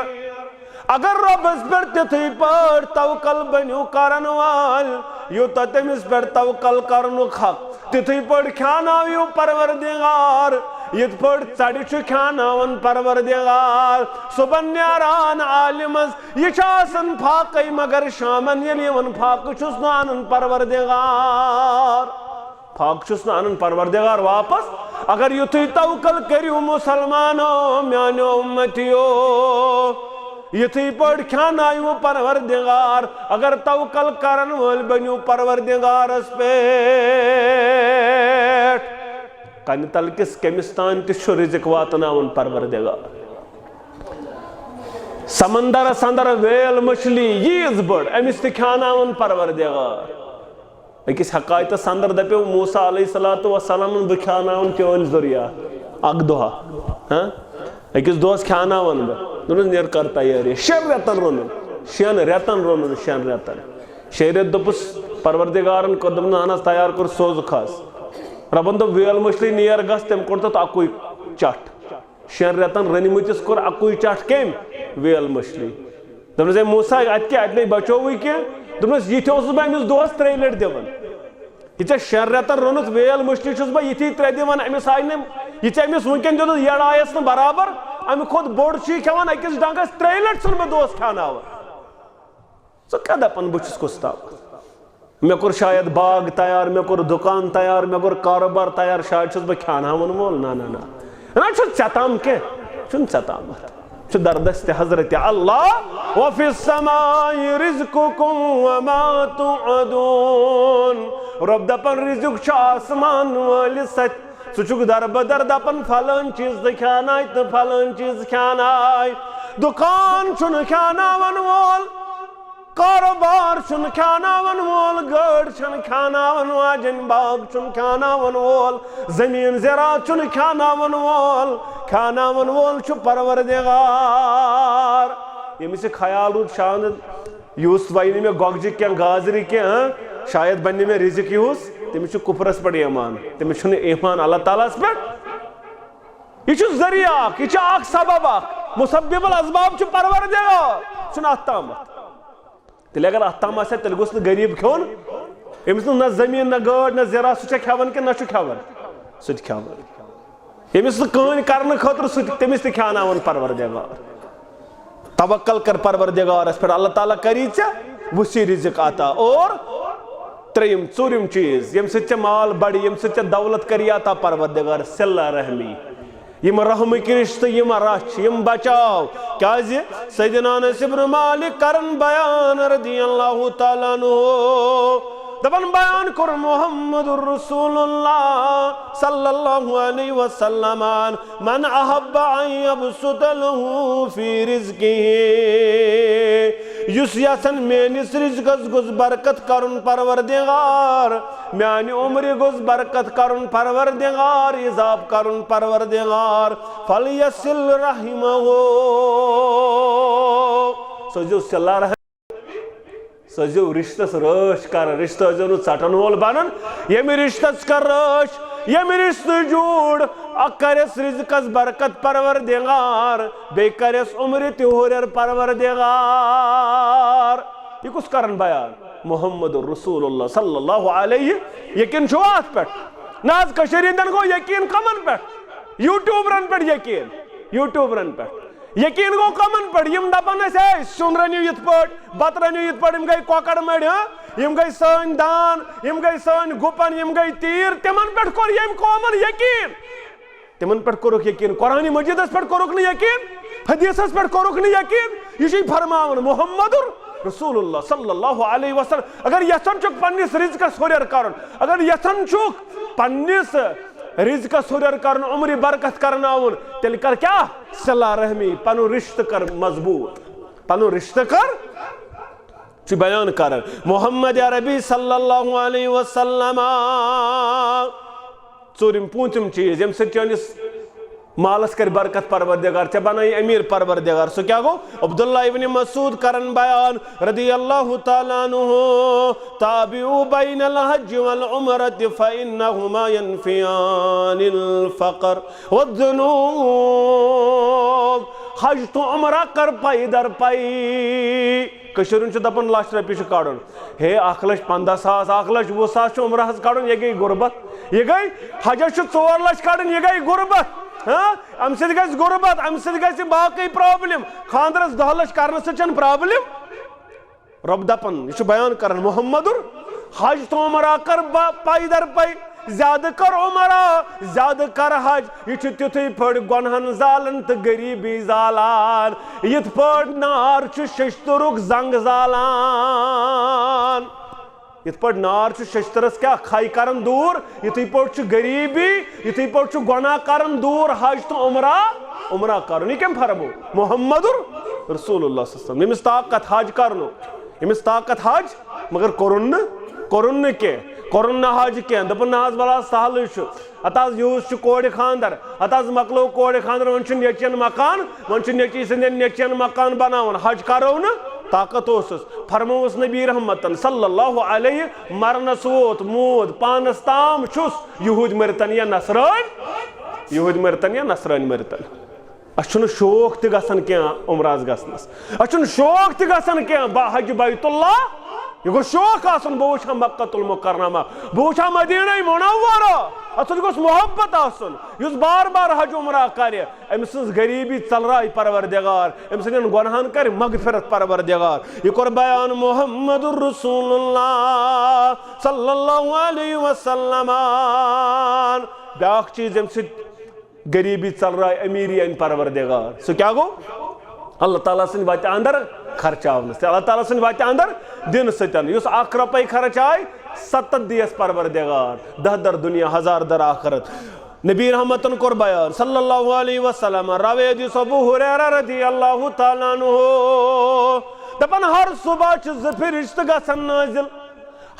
اگر رۄبس پٮ۪ٹھ تِتھٕے پٲٹھۍ توکل بٔنِو کرن وٲلۍ، یوٗتاہ تٔمِس پٮ۪ٹھ توکل کرنُک حق، تِتھٕے پٲٹھۍ کھیانٲوِو پروردگار، یِتھ پٲٹھۍ ژَرِ چھُ کھیاناوان پروردگار۔ صُبحن نیران عالمس، یہِ چھُ آسان فاقے، مگر شامن ییٚلہِ یِوان فاقہٕ چھُس نہٕ انان پروردگار۔ فاقہٕ چھُس نہٕ انان پروردگار واپس۔ اگر یُتھُے توکل کٔرِو مسلمانو، میانیو امتیو، یِتھٕے پٲٹھۍ کھیانٲیِو پروردگار۔ اگر توکل کرن وٲلۍ بٔنِو پروردگارس پٮ۪ٹھ، کنہِ تل کِس کٔمِس تام تہِ چھُ رزق واتناوان پروردگار۔ سمندرس اندر ویل مچھلی ییٖژ بٔڑ، أمِس تہِ کھیاناوان پروردگار۔ أکِس حقایتس اندر دپیو موسیٰ علیہ الصلوۃ والسلامن، "بہٕ کھیاناوان چٲنۍ ذُریات اکھ دۄہا، ہاں؟ أکِس دۄہس کھیاناوان بہٕ۔" دوٚپنس، "نیر، کر تیٲری۔" شٮ۪ن رٮ۪تن روٚنُن، شٮ۪ن رٮ۪تن روٚنُن، شٮ۪ن رٮ۪تن۔ شیٚیہِ رٮ۪تہٕ دوٚپُس پروردگارن، کوٚر، دوٚپُن، "اہن حظ، تیار کوٚر، سوزُکھ حظ۔" رۄبن دوٚپ، "ویل مٔچھلی نیر گژھ۔" تٔمۍ کوٚر تتھ اکُے چٹھ۔ شٮ۪ن رٮ۪تن رٔنمٕتِس کوٚر اکُے چٹھ کٔمۍ؟ ویل مٔچھلی۔ دوٚپنس، "ہے موسیٰ، اتہِ کیٛاہ؟ اتہِ نے بچووٕے کینٛہہ۔" دوٚپنس، "یہِ تہِ اوسُس بہٕ أمِس دۄہس ترٛیٚیہِ لٹہِ دِوان۔ یہِ ژےٚ شٮ۪ن رٮ۪تن روٚنُتھ ویل مٔچھلی چھُس بہٕ یِتھی ترٛےٚ دِوان أمِس آیہِ نہٕ، یہِ ژےٚ أمِس وٕنکٮ۪ن دیُتُتھ یڑایس نہٕ برابر، امہِ کھۄتہٕ بوٚڑ چھُ یہِ کھٮ۪وان أکِس ڈنگس ترٛیٚیہِ لٹہِ چھُنہٕ بہٕ دۄہس کھٮ۪ناوان۔" ژٕ کیٛاہ دَپان بہٕ چھُس کُس تام؟ مےٚ کوٚر شاید باغ تیار، مےٚ کوٚر دُکان تیار، مےٚ کوٚر کاروبار تیار، شاید چھُس بہٕ کھیٛاناوَن وول۔ نہ، نہ، نہ۔ نہ چھُنہٕ ژےٚ تام کینٛہہ، چھُنہٕ ژےٚ تام اَتھ۔ چھُ دردس تہِ حضرت اللہ، "وفی السماء رزقکم وما توعدون۔" رۄب دَپان، رزق چھُ آسمان وٲلِس اَتھِ۔ ژٕ چھُکھ دربدر دَپان، فلٲنۍ چیٖز تہٕ کھیٛاناے تہٕ فلٲنۍ چیٖز کھیٛاناے۔ دُکان چھُنہٕ کھیٛاناوَن وول۔ کارٕبار چھُنہٕ کھیٛاناوَن وول، گٲڑۍ چھَنہٕ کھیٛاناوَن واجٮ۪ن، باغ چھُنہٕ کھیٛاناوَن وول، زٔمیٖن زِراعت چھُنہٕ کھیٛاناوَن وول، کھیٛاناوَن وول چھُ پروردگار۔ ییٚمِس یہِ خیال روٗد، شاید یُس وَنہِ مےٚ گۄگجہِ کینٛہہ، گازرِ کینٛہہ، ہاں، شاید بَنہِ مےٚ رِزِق یِہُس، تٔمِس چھُ کُفرَس پٮ۪ٹھ ایمان، تٔمِس چھُنہٕ ایمان اللہ تعالیٰ ہَس پٮ۪ٹھ۔ یہِ چھُ ذٔریعہٕ اکھ، یہِ چھُ اکھ سبب اکھ۔ مسبب الاسباب چھُ پروردگار، چھُنہٕ اتھ تام اتھ۔ تیٚلہِ اگر اتھ تام آسہِ ہا، تیٚلہِ گوٚژھ نہٕ غریب کھیوٚن۔ أمِس نہٕ نہ زٔمیٖن، نہ گٲڑۍ، نہ زِراعت، سُہ چھا کھٮ۪وان کِنہٕ نہ چھُ کھٮ۪وان؟ سُہ تہِ کھٮ۪وان۔ ییٚمِس نہٕ کٕہٕنۍ کرنہٕ خٲطرٕ، سُہ تہِ، تٔمِس تہِ کھیٛاناوَن پروردگار۔ توکل کر پروردگارس پٮ۪ٹھ، اللہ تعالیٰ کری ژےٚ وسیع رزق عطا۔ اور ترٛیٚیِم، ژوٗرِم چیٖز، ییٚمہِ سۭتۍ ژےٚ مال بڑِ، ییٚمہِ سۭتۍ ژےٚ دولت کری عطا پروردگار، صلہ رحمی۔ یِم رحمٕکۍ رشتہٕ، یِم رچھ، یِم بچاو۔ کیازِ؟ سیدنا انس ابن مالک کرن بیان رضی اللہ تعالیٰ عنہ، دپان، بیان کوٚر محمد رسول اللہ صلی اللہ علیہ وسلمن، من احب ان یبسط له فی رزقه، یُس یژھن میٲنِس رزقس گوٚژھ برکت کرُن پروردگار، میانہِ عمرِ گوٚژھ برکت کرُن پروردگار، اضافہٕ کرُن پروردگار، فلیصل رحمہ، سُہ ٲسۍزیو صلہ رحم، سُہ ٲسۍزیو رشتس رٲچھ کران، رشتہٕ ٲسۍزیو نہٕ ژٹن وول بنان۔ ییٚمہِ رشتس کر رٲچھ، ییٚمہِ رشتہٕ جوڑ، اکھ کرٮ۪س رزقس برکت پروردگار، بیٚیہِ کرٮ۪س عمرِ تہِ ہُرٮ۪ر پروردگار۔ یہِ کُس کران بیان؟ محمد رسول اللہ صلی اللہ علیہ۔ یقین چھُوا اتھ پٮ۪ٹھ؟ نہ حظ، کٔشیٖرِ ہٕنٛدٮ۪ن گوٚو یقین کمن پٮ۪ٹھ؟ یوٹیوبرن پٮ۪ٹھ یقین، یوٹیوبرن پٮ۪ٹھ۔ یقین گوٚو کمن پٮ۪ٹھ؟ یِم دپان ٲسۍ، "ہے، سیُن رٔنِو یِتھ پٲٹھۍ، بتہٕ رٔنِو یِتھ پٲٹھۍ"، یِم گٔے کۄکر مٔڑۍ، ہاں؟ یِم گٔے سٲنۍ دان، یِم گٔے سٲنۍ گُپن، یِم گٔے تیٖر۔ تِمن پٮ۪ٹھ کوٚر ییٚمۍ قومن یقین۔ تِمن پٮ۪ٹھ کوٚرُکھ یقین، قرآن مجیدس پٮ۪ٹھ کوٚرُکھ نہٕ یقین، حدیثس پٮ۪ٹھ کوٚرُکھ نہٕ یقین۔ یہِ چھُے فرماوان محمد رسول اللہ صلی اللہ علیہ وسلم۔ اگر یژھان چھُکھ پننِس رزقس ہُرٮ۪ر کرُن، اگر یژھان چھُکھ پننِس رزقس ہُرٮ۪ر کرُن، عمرِ برکت کرناوُن، تیٚلہِ کر کیٛاہ؟ صلہ رحمی، پنُن رشتہٕ کر مضبوط، پنُن رشتہٕ کر، چھُ بیان کران محمد عربی صلی اللہ علیہ وسلم۔ ژوٗرِم، پوٗنٛژِم چیٖز، ییٚمہِ سۭتۍ چٲنِس مالس کرِ برکت پروردگار، ژےٚ بنٲیی امیر پروردگار، سُہ کیٛاہ گوٚو؟ عبداللہ ابن مسعود کرن بیان رضی اللہ تعالیٰ عنہ، تابعوا بین الحج والعمرة فإنهما ينفيان الفقر والذنوب۔ حج تہٕ عمرہ کر پائی در پائی۔ کٔشیٖرِ ہُنٛد چھُ دَپان لَچھ رۄپیہِ چھُ کَڑُن۔ ہے، اَکھ لَچھ پنٛداہ ساس، اَکھ لَچھ وُہ ساس چھُ عمرَس کَڑُن، یہِ گٔے غُربت۔ یہِ گٔے حجَس چھُ ژور لَچھ کَڑٕنۍ، یہِ گٔے غُربت۔ ہاں؟ اَمہِ سۭتۍ گژھِ غُربت، اَمہِ سۭتۍ گژھِ باقٕے problem۔ خانٛدرَس دَہ لَچھ کَرنہٕ سۭتۍ چھَنہٕ problem۔ رۄب دَپان، یہِ چھُ بیان کران محمد، حج تہٕ عمرہ کر با-، پائی در پائی، زیادٕ کر عمرہ، زیادٕ کر حج۔ یہِ چھُ تیُتھُے پٲٹھۍ گۄنہَن زالان تہٕ غریٖبی زالان، یِتھ پٲٹھۍ نار چھُ ششتٕرُک زنٛگ زالان۔ یِتھ پٲٹھۍ نار چھُ ششتٕرس کیٛاہ کھے کران دوٗر، یِتھٕے پٲٹھۍ چھُ غریٖبی، یِتھٕے پٲٹھۍ چھُ گۄناہ کران دوٗر، حج تہٕ عمرہ، عمرہ کرُن۔ یہِ کٔمۍ فرمو؟ محمد رسول اللہ صلی اللہ علیہ وسلم۔ ییٚمِس طاقت حج کرنُک، ییٚمِس طاقت حج، مگر کوٚرُن نہٕ، کوٚرُن نہٕ کینٛہہ، کوٚرُن نہٕ حج کینٛہہ، دوٚپُن، نہ حظ، وَلہٕ حظ، سہلٕے چھُ۔ ہتہٕ حظ یُہُس چھُ کورِ خانٛدر، ہتہٕ حظ مۄکلو کورِ خانٛدر، وۄنۍ چھُ نیٚچوٮ۪ن مکان، وۄنۍ چھُ نیٚچوۍ سٕنٛدٮ۪ن نیٚچوٮ۪ن مکان بناوُن، حج کرو نہٕ، طاقت اوسُس۔ فرمووُس نبی رحمتن صلی اللہ علیہ، مرنس ووت موت، پانس تام چھُس یہوٗدۍ مٔرتن یا نصرٲنۍ، یہوٗدۍ مٔرتن یا نصرٲنۍ مٔرتن۔ اسہِ چھُنہٕ شوق تہِ گژھان کینٛہہ عمرس گژھنس، اسہِ چھُنہٕ شوق تہِ گژھان کینٛہہ بہٕ حج بیت اللہ۔ یہِ گوٚژھ شوق آسُن، بہٕ وٕچھِ ہا مکۃ المکرمہ، بہٕ وٕچھِ ہا مدینہ منورہ۔ اتھ سۭتۍ گوٚژھ محبت آسُن۔ یُس بار بار حج عمرہ کرِ، أمۍ سٕنٛز غریٖبی ژلراوِ پروردگار، أمۍ سٕنٛدٮ۪ن گۄناہن کرِ مغفرت پروردگار۔ یہِ کوٚر بیان محمد رسول اللہ صلی اللہ علیہ وسلم۔ بیٛاکھ چیٖز، ییٚمہِ سۭتۍ غریٖبی ژلراوِ، أمیٖری اَنہِ پروردگار۔ سُہ کیٛاہ گوٚو؟ اللہ تعالیٰ سٕنٛدِ وتہِ اندر خرچاونہٕ سۭتۍ، اللہ تعالیٰ سٕنٛدِ وتہِ اندر دِنہٕ سۭتۍ۔ یُس اکھ رۄپے خرچ آے، ستتھ دیس پروردگار، دہ در دنیا، ہزار در آخرت۔ نبی رحمتن کوٚر بیان صلی اللہ علیہ وسلم، روایت یُس ابو ہریرہ رضی اللہ تعالیٰ عنہ، دپان، ہر صبح چھِ زٕ فرشتہٕ گژھان نٲزِل،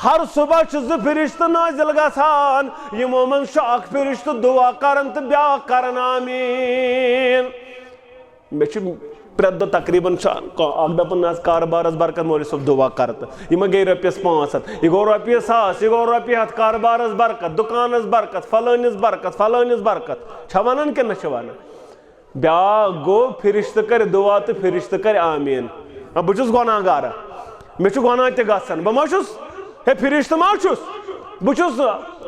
ہر صبح چھِ زٕ فرشتہٕ نٲزِل گژھان، یِمو منٛز چھُ اکھ فرشتہٕ دعا کران تہٕ بیٛاکھ کران آمیٖن۔ مےٚ چھُ پرٛٮ۪تھ دۄہ تقریٖباً چھُ اکھ دَپان، نہ حظ، کارٕبارس برکت، مولوی صٲب دُعا کر تہٕ۔ یہِ ما گٔے رۄپیَس پانٛژھ ہَتھ، یہِ گوٚو رۄپیہِ ساس، یہِ گوٚو رۄپیہِ ہَتھ، کارٕبارس برکت، دُکانس برکت، فلٲنِس برکت، فلٲنِس برکت۔ چھا وَنان کِنہٕ نہ چھِ وَنان؟ بیٛاکھ گوٚو، فرشتہٕ کرِ دُعا تہٕ فرشتہٕ کرِ آمیٖن۔ آ، بہٕ چھُس گۄناہ گار، مےٚ چھُ گۄناہ تہِ گژھان، بہٕ ما چھُس؟ ہے، فرشتہٕ ما چھُس؟ بہٕ چھُس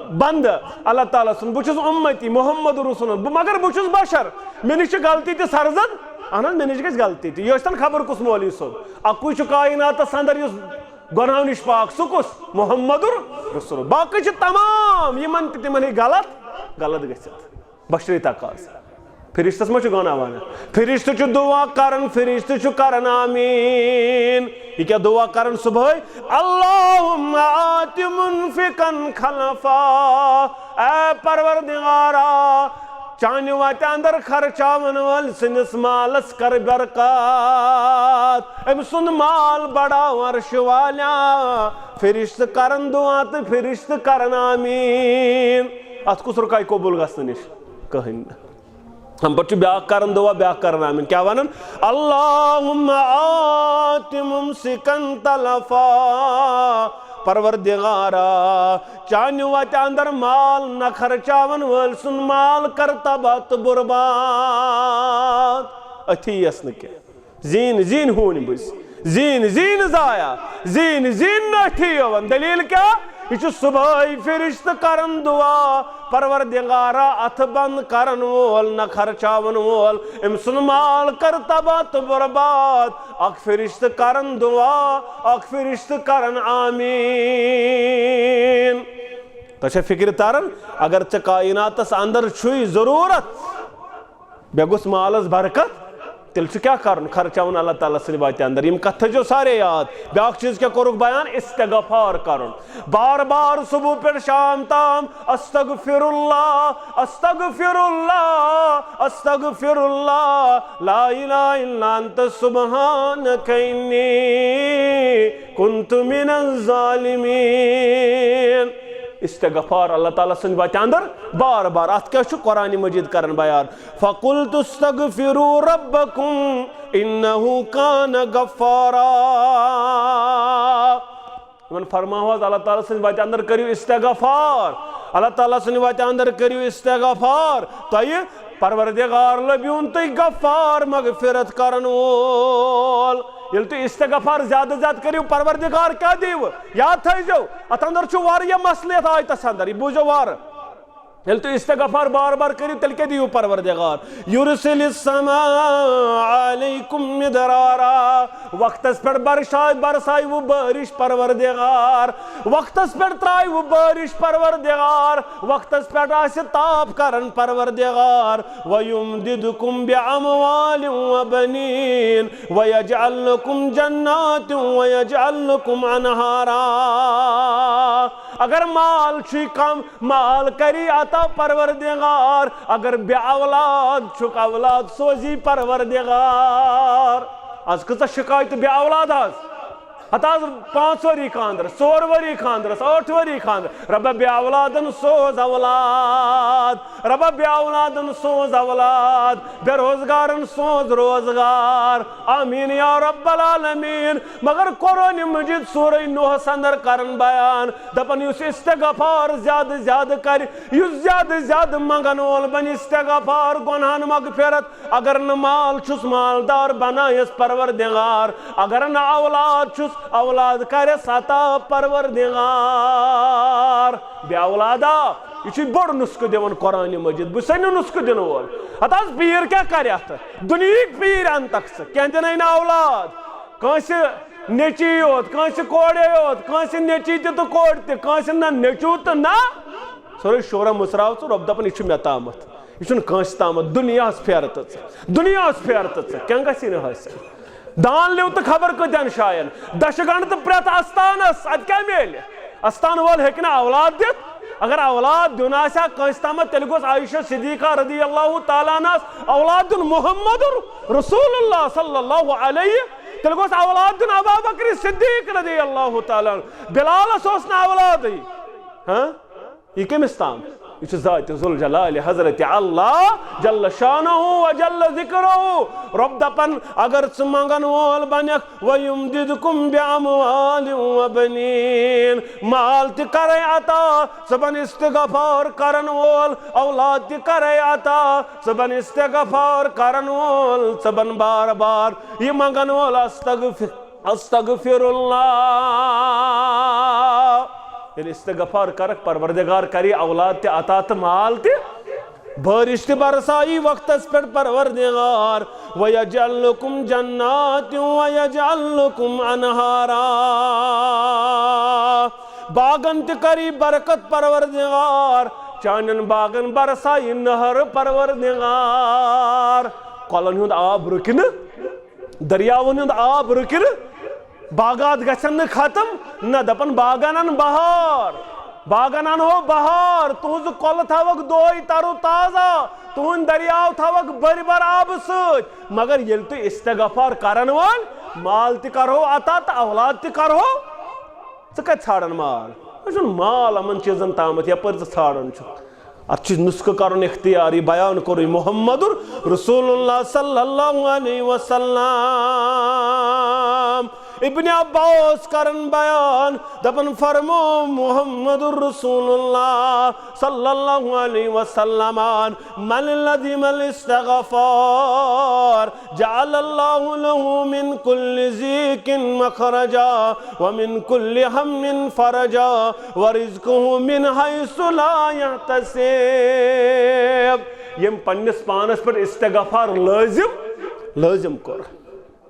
بندٕ اللہ تعالیٰ سُنٛد، بہٕ چھُس اُمتی محمد رسول، بہٕ، مگر بہٕ چھُس بشر، مےٚ نِش چھِ غلطی تہِ سرزد۔ اہن حظ، مےٚ نِش گژھِ غلطی تہِ۔ یہِ ٲسۍتن خبر کُس مولوی صٲب، اَکُے چھُ کائناتس اندر یُس گۄناہو نِش پاک، سُہ کُس؟ محمد رسول۔ باقٕے چھِ تمام یِمن تہِ، تِمن ہیٚکہِ غلط، غلط گٔژھِتھ۔ بشری تقاضہٕ۔ فرشتس ما چھُ گۄناہ ونان؟ فرشتہٕ چھُ دعا کران، فرشتہٕ چھُ کران آمیٖن۔ یہِ کیٛاہ دعا کران صبحٲے؟ اللہم آت منفقا خلفا۔ اے پروردگارا، چانہِ وتہِ اندر خرچاون وٲلۍ سٕنٛدِس مالس کر برکات، أمۍ سُنٛد مال بڑاو عرشہِ والیا۔ فرشتہٕ کرن دعا تہٕ فرشتہٕ کرن آمیٖن۔ اتھ کُس رُکایہِ قبوٗل گژھنہٕ نِش؟ کٕہٕنۍ نہٕ۔ اَمہِ پتہٕ چھُ بیٛاکھ کران دعا، بیٛاکھ کران آمیٖن۔ کیٛاہ ونان؟ اللہم آت ممسکا تلفا۔ پروردگارا، چانہِ وتہِ اندر مال نہ خرچاون وٲلۍ سُنٛد مال کر تباہ تہٕ برباد۔ أتھی یس نہٕ کینٛہہ۔ زیٖن، زیٖن ہوٗنۍ بٔزۍ۔ زیٖن، زیٖن ضایع۔ زیٖن، زیٖن نہٕ أتھی یِوان۔ دٔلیٖل کیٛاہ؟ یہِ چھُ صُبحٲے فرشتہٕ کران دُعا، پروردگارا، اَتھٕ بنٛد کرن وول، نہ خرچاون وول، أمۍ سُنٛد مال کر تباہ تہٕ برباد۔ اکھ فرشتہٕ کران دُعا، اکھ فرشتہٕ کران آمیٖن۔ تۄہہِ چھا فِکرِ تران؟ اگر ژےٚ کائناتس اندر چھُے ضروٗرت، مےٚ گوٚژھ مالس برکت، تیٚلہِ چھُ کیٛاہ کرُن؟ خرچاوُن اللہ تعالیٰ سٕنٛدِ وتہِ اندر۔ یِم کتھٕ تھٲیزیو سارے یاد۔ بیٛاکھ چیٖز کیٛاہ کوٚرُکھ بیان؟ استغفار کرُن۔ بار بار صبح پٮ۪ٹھ شام تام، استغفر اللہ، استغفر اللہ، استغفر اللہ، لا الہ الا انت سبحانک انی کنت من الظالمین۔ استغفار اللہ تعالیٰ سٕنٛدِ وتہِ اندر بار بار۔ اتھ کیٛاہ چھُ قرآن مجید کران بیان؟ فقلت استغفروا ربکم انہ کان غفارا۔ یِمن فرماو حظ، اللہ تعالیٰ سٕنٛدِ وتہِ اندر کٔرِو استغفار، اللہ تعالیٰ سٕنٛدِ وتہِ اندر کٔرِو استغفار۔ تۄہہِ پروردگار لٔبِوُن تُہۍ غفار، مغفرت کرن وول۔ ییٚلہِ تُہۍ استغفار زیادٕ زیادٕ کٔرِو، پروردگار کیٛاہ دِیوٕ؟ یاد تھٲیزیو، اتھ اندر چھُ واریاہ مسلہٕ یتھ آیتس اندر، یہِ بوٗزیو وارٕ۔ ییٚلہِ تُہۍ استغفار بار بار کٔرِو، تیٚلہِ کیٛاہ دِیِو پروردگار؟ یُرسِل السماء علیکم مدرارا۔ وقتس پٮ۪ٹھ برشا-، برسایہِ وٕ بٲرِش پروردگار۔ وقتس پٮ۪ٹھ ترٛایہِ وٕ بٲرِش پروردگار۔ وقتس پٮ۪ٹھ آسہِ تاپھ کران پروردگار۔ ویمددکم باموال وبنین ویجعل لکم جنات ویجعل لکم انہارا۔ اگر مال چھُے کم، مال کری عطا پروردگار۔ اگر بے اولاد چھُکھ، اولاد سوزی پروردگار۔ از کۭژاہ شکایت بے اولاد حظ۔ ہتہٕ حظ، پانٛژھ ؤری خانٛدرس، ژور ؤری خانٛدرس، ٲٹھ ؤری خانٛدر۔ رۄبہ بے اولادن سوز اولاد، رۄبہ بے اولادن سوز اولاد، بے روزگارن سوز روزگار۔ آمین یا رب العالمین۔ مگر قرآن مجید سورہ نوحس اندر کرن بیان، دپان یُس استغفار زیادٕ زیادٕ کرِ، یُس زیادٕ زیادٕ منگن وول بنہِ استغفار، گۄنہن مغفرت، اگر نہٕ مال چھُس مالدار بنایس پروردگار، اگر نہٕ اولاد چھُس اولاد کرس عطا پروردگار۔ بے اولادا، یہِ چھُ بوٚڑ نسخہٕ دِوان قرآن مجید، بہٕ چھُسے نہٕ نسخہٕ دِنہٕ وول۔ ہتہٕ حظ پیٖر کیٛاہ کرِ اتھ؟ دُنیہٕکۍ پیٖر انتکھ ژٕ، کینٛہہ دِنے نہٕ اولاد۔ کٲنٛسہِ نیٚچی یوت، کٲنٛسہِ کورے یوت، کٲنٛسہِ نیٚچی تہِ تہٕ کورِ تہِ، کٲنٛسہِ نہ نیٚچوٗ تہٕ نہ۔ سورُے شورا مٕژراو ژٕ، رۄب دَپان، یہِ چھُ مےٚ تامَتھ، یہِ چھُنہٕ کٲنٛسہِ تامَتھ۔ دُنیاہَس پھیرٕ تہٕ ژٕ، دُنیاہَس پھیرٕ تہٕ ژٕ، کینٛہہ گژھی نہٕ حٲصِل۔ دان لیوٗ تہٕ خبر کۭتیٛاہَن جایَن، دَچھِ گنٛڈ تہٕ پرٛٮ۪تھ اَستانَس، اَتہِ کیٛاہ میلہِ؟ اَستان وول ہیٚکہِ نہٕ اولاد دِتھ۔ اگر اولاد دیُن آسہِ ہا کٲنٛسہِ تامَتھ، تیٚلہِ گوٚژھ عائشہ صدیقہ رضی اللہ تعالیٰ عنہَس اولاد دیُن محمد رسول اللہ صلی اللہ علیہ، تیٚلہِ گوٚژھ اولاد دیُن ابا بکر صدیق رضی اللہ تعالیٰ عنہ۔ بلالَس اوس نہٕ اولادٕے۔ ہاں؟ یہِ کٔمِس تام؟ یہِ چھُ ذاتِ ذوالجلال حضرت اللہ جل شانہ و جل ذکرہ۔ رۄب دَپان، اگر ژٕ منٛگَن وول بَنَکھ، وَیُمْدِدْکُمْ بِأَمْوَالٍ وَبَنِینَ، مال تہِ کَرَے عطا، ژٕ بَن استغفار کَرَن وول، اولاد تہِ کَرَے عطا، ژٕ بَن استغفار کَرَن وول، ژٕ بَن بار بار یہِ منٛگَن وول۔ استغفر، استغفر اللہ۔ ییٚلہِ استغفار کرکھ، پروردگار کری اولاد تہِ عطا تہٕ مال تہِ۔ بارش تہِ برسایی وقتس پٮ۪ٹھ پروردگار۔ وَيَجْعَلْ لَكُمْ جَنَّاتٍ وَيَجْعَلْ لَكُمْ أَنْهَارًا۔ باغن تہِ کری برکت پروردگار، چانٮ۪ن باغن برسایی نہر پروردگار۔ کۄلن ہُنٛد آب رُکہِ نہٕ، دٔریاوَن ہُنٛد آب رُکہِ نہٕ، باغات گژھن نہٕ ختم، نہ دَپن باغن اَن بہار، باغن اَنہو بہار، تُہنٛزٕ کۄلہٕ تھاوکھ دۄہے تر و تازہ، تُہنٛدۍ دٔریاو تھاوکھ بٔرۍ بر آبہٕ سۭتۍ۔ مگر ییٚلہِ تُہۍ استغفار کرن وٲلۍ، مال تہِ کرہو عطا تہٕ اولاد تہِ کرہو، ژٕ کتہِ ژھانڈن مال؟ ژےٚ چھُنہٕ مال یِمن چیٖزن تامَتھ یپٲرۍ ژٕ ژھانڈان چھُکھ۔ اتھ چھُ نسخہٕ کرُن اختیار، یہِ بیان کوٚرُے محمد رسول اللہ صلی اللہ علیہ وسلم۔ ابن عباس کرن بیان، دپان فرمو محمد رسول اللہ صلی اللہ علیہ وسلم، من لزم الاستغفار جعل الله له من كل ضيق مخرجا ومن كل هم فرجا ورزقه من حيث لا يحتسب۔ ییٚمۍ پننِس پانس پٮ۪ٹھ استغفار لٲزم، لٲزم کوٚر۔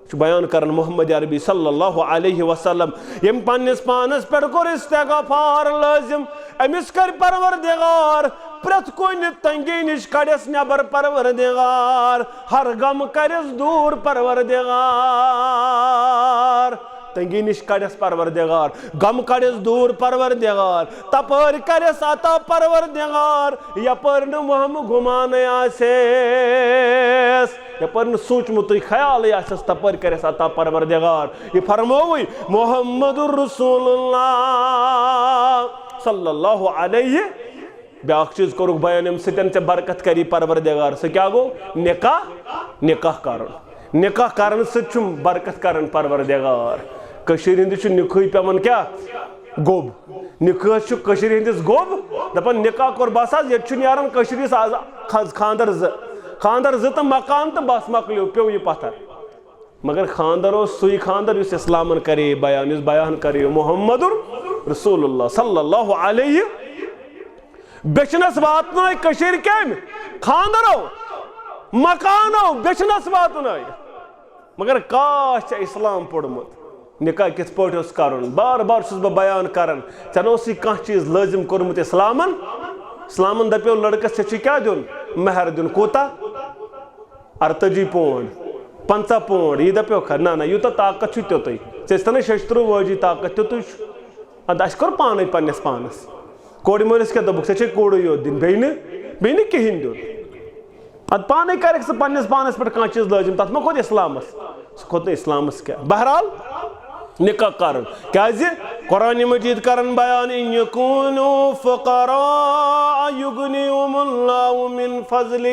چھُ بیان کران محمد عربی صلی اللہ علیہ وسلم، ییٚمۍ پننِس پانس پٮ۪ٹھ کوٚر استغفار لٲزم، أمِس کَرِ پروردگار پرٛٮ۪تھ کُنہِ تنگی نِش کڑٮ۪س نٮ۪بر پروردگار، ہر غم کڑٮ۪س دوٗر پروردگار، تنگی نِش کڑٮ۪س پروردگار، غم کڑٮ۪س دوٗر پروردگار، تپٲرۍ کڑٮ۪س عطا پروردگار، یپٲرۍ نہٕ وہمہٕ گُمانٕے آسٮ۪س، یپٲرۍ نہٕ سوٗنٛچمُتٕے خیالٕے آسٮ۪س، تپٲرۍ کڑٮ۪س عطا پروردگار۔ یہِ فرمووٕے محمد رسول اللہ صلی اللہ علیہ۔ بیٛاکھ چیٖز کوٚرُکھ بیان، ییٚمہِ سۭتۍ ژےٚ برکت کری پروردگار۔ سُہ کیٛاہ گوٚو؟ نکاح، نکاح کرُن۔ نکاح کرنہٕ سۭتۍ چھُم برکت کران پروردگار۔ کٔشیٖرِ ہِنٛدِس چھُ نکاحٕے پٮ۪وان کیٛاہ؟ گوٚب۔ نکاح چھُ کٔشیٖرِ ہِنٛدِس گوٚب۔ دپان نکاح کوٚر بس حظ، ییٚتہِ چھُ نیران کٔشیٖرِ ہِنٛدِس آز خانٛد-، خانٛدر زٕ، خانٛدر زٕ تہٕ مکان تہٕ بس مۄکلیو، پیوٚو یہِ پتھر۔ مگر خانٛدر اوس سُے خانٛدر یُس اسلامن کرے بیان، یُس بیان کرے محمد رسول اللہ صلی اللہ علیہ۔ بیچھنس واتنٲے کٔشیٖرِ کٔمۍ؟ خانٛدرو، مکانو بیچھنس واتنٲے۔ مگر کاش ژےٚ اسلام پوٚرمُت، نکاح کِتھ پٲٹھۍ اوس کرُن؟ بار بار چھُس بہٕ بیان کران، ژےٚ نہ اوسُے کانٛہہ چیٖز لٲزم کوٚرمُت اسلامن۔ اسلامن دپیو لڑکس ژےٚ چھُے کیٛاہ دیُن؟ مہر دیُن۔ کوٗتاہ؟ ارتٲجی پونڈ، پنٛژاہ پونڈ۔ یہِ دپیو کھا، نہ نہ، یوٗتاہ طاقت چھُ تیُتُے۔ ژےٚ ٲسۍ تنہٕ شیٚیہِ ترٕٛہ وٲجی طاقت، تیُتُے چھُ۔ ادٕ اَسہِ کوٚر پانے پننِس پانس۔ کورِ مٲلِس کیٛاہ دوٚپُکھ؟ ژےٚ چھے کوٗرُے یوت دِنۍ، بیٚیہِ نہٕ، بیٚیہِ نہٕ کِہیٖنۍ دیُن۔ ادٕ پانے کرکھ ژٕ پننِس پانس پٮ۪ٹھ کانٛہہ چیٖز لٲزم، تتھ ما کھوٚت اسلامس؟ سُہ کھوٚت نہٕ اسلامس کینٛہہ۔ بہرحال، نکاح کرُن۔ کیازِ؟ قرآن مجید کرن بیان، "ان یکونوا فقراء یغنیہم اللہ من فضلہ"۔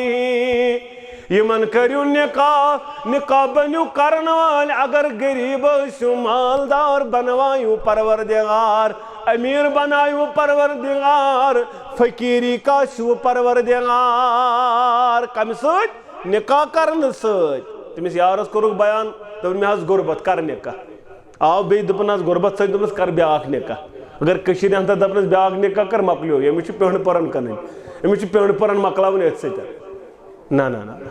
یِمن کٔرِو نکاح، نکاح بٔنِو کرن وٲلۍ، اگر غریب ٲسِو، مالدار بنوایو پروردگار، امیر بنایو پروردگار، فقیری کاسیو پروردگار۔ کمہِ سۭتۍ؟ نکاح کرنہٕ سۭتۍ۔ تٔمِس یارس کوٚرُکھ بیان، دوٚپُن، "مےٚ حظ غربت، کر نکاح۔" آو بیٚیہِ دوٚپُن، "حظ غربت سۭتۍ"، دوٚپنس، "کر بیٛاکھ نکاح۔" اگر کٔشیٖرِ ہن تتھ دپنس، "بیٛاکھ نکاح کر، مۄکلیو، أمِس چھِ پیوٚنٛڈ پٔرن کٕنٕنۍ، أمِس چھِ پیوٚنٛڈ پٔرن مۄکلاوٕنۍ أتھۍ سۭتۍ۔" نہ، نہ، نہ، نہ۔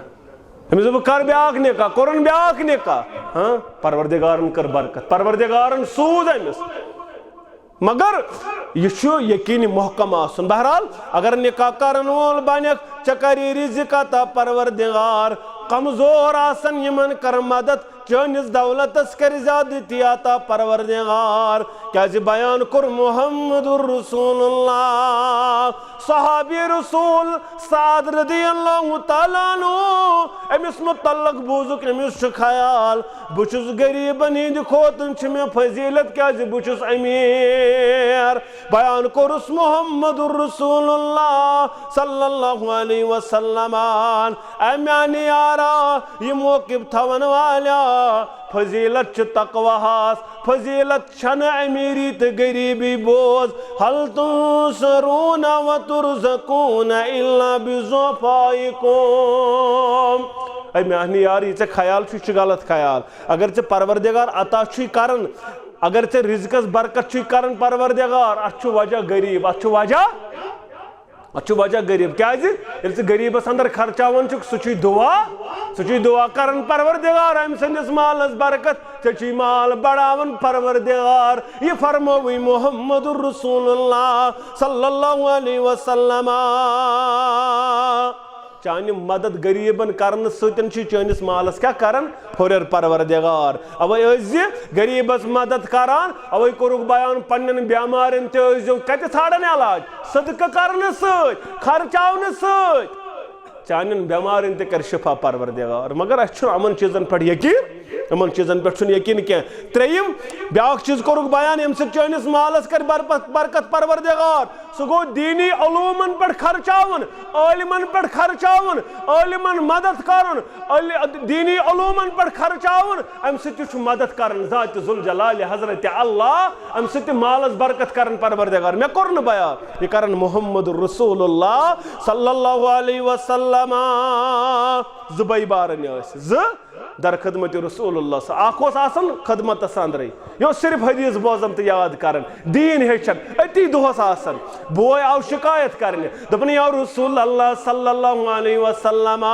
أمِس دوٚپ، "بہٕ کر بیٛاکھ نکاح"، کوٚرُن بیٛاکھ نکاح۔ ہاں، پروردگارن کٔر برکت، پروردگارن سوٗز أمِس۔ مگر یہِ چھُ یقینی محکم آسُن۔ بہرحال، اگر نکاح کرن وول بنکھ، ژےٚ کری رزق عطا پروردگار۔ کمزور آسن، یِمن کر مدد، چٲنِس دولتس کر زیادتی عطا پروردگار۔ کیازِ بیان کوٚر محمد رسول اللہ، صحابی رسول سعد رضی اللہ تعالیٰ عنہ، أمِس متعلق بوٗزُکھ أمِس چھُ خیال، بہٕ چھُس غریٖبن ہِنٛدِ کھۄتہٕ چھِ مےٚ فضیلت، کیازِ بہٕ چھُس امیر۔ بیان کوٚرُس محمد رسول اللہ صلی اللہ علیہ وسلم۔ اے میانہِ یارا، یہِ موقف تھاون والیا، فضیلت چھِ تقواہس، فضیلت چھنہٕ امیری تہٕ غریبی۔ بوز، "هل تنصرون وترزقون الا بضعفائكم"۔ اے میانہِ یار، یہِ ژےٚ خیال چھُ، یہِ چھُ غلط خیال۔ اگر ژےٚ پروردگار عطا چھُے کران، اگر ژےٚ رزقس برکت چھُے کران پروردگار، اتھ چھُ وجہ غریب، اتھ چھُ وجہ اتھ چھُ وجہ غریب۔ کیازِ؟ ییٚلہِ ژٕ غریبس اندر خرچاوان چھُکھ، سُہ چھُے دعا، سُہ چھُے دعا کران پروردگار، أمۍ سٕنٛدِس مالس برکت، ژےٚ چھُے مال بڑاوان پروردگار۔ یہِ فرمووٕے محمد رسول اللہ صلی اللہ علیہ وسلم۔ چانہِ مدد غریبن کرنہٕ سۭتۍ چھُ چٲنِس مالس کیٛاہ کران؟ ہُرٮ۪ر پروردگار۔ اوے ٲسۍ زِ غریبس مدد کران، اوے کوٚرُکھ بیان، پننٮ۪ن بٮ۪مارٮ۪ن تہِ ٲسۍ زیو کتہِ ژھانڈان علاج؟ صدقہٕ کرنہٕ سۭتۍ، خرچاونہٕ سۭتۍ۔ چانٮ۪ن بٮ۪مارٮ۪ن تہِ کر شفا پروردگار۔ مگر اسہِ چھُنہٕ یِمن چیٖزن پٮ۪ٹھ یقین، یِمن چیٖزن پٮ۪ٹھ چھُنہٕ یقین کینٛہہ۔ ترٛیٚیِم، بیاکھ چیٖز کوٚرُکھ بیان، ییٚمہِ سۭتۍ چٲنِس مالس کرِ برکت، برکت پروردگار۔ سُہ گوٚو دینی علومن پٮ۪ٹھ خرچاوُن، عٲلمن پٮ۪ٹھ خرچاوُن، عٲلمن مدد کرُن، عٲل-، دینی علومن پٮ۪ٹھ خرچاوُن۔ امہِ سۭتۍ تہِ چھُ مدد کران ذات ذوالجلال حضرت اللہ، امہِ سۭتۍ تہِ مالس برکت کران پروردگار۔ مےٚ کوٚر نہٕ بیان، یہِ کران محمد رسول اللہ صلی اللہ علیہ وسلم۔ زٕ بٲے بارٕنۍ ٲسۍ، زٕ در خدمت رسول اللہ۔ سُہ اکھ اوس آسان خدمتس اندرے، یہِ اوس صرف حدیث بوزان تہٕ یاد کران، دین ہیٚچھان، أتی دۄہس آسان۔ بوے آو شکایت کرنہِ، دوٚپُن، یا رسول اللہ صلی اللہ علیہ وسلم،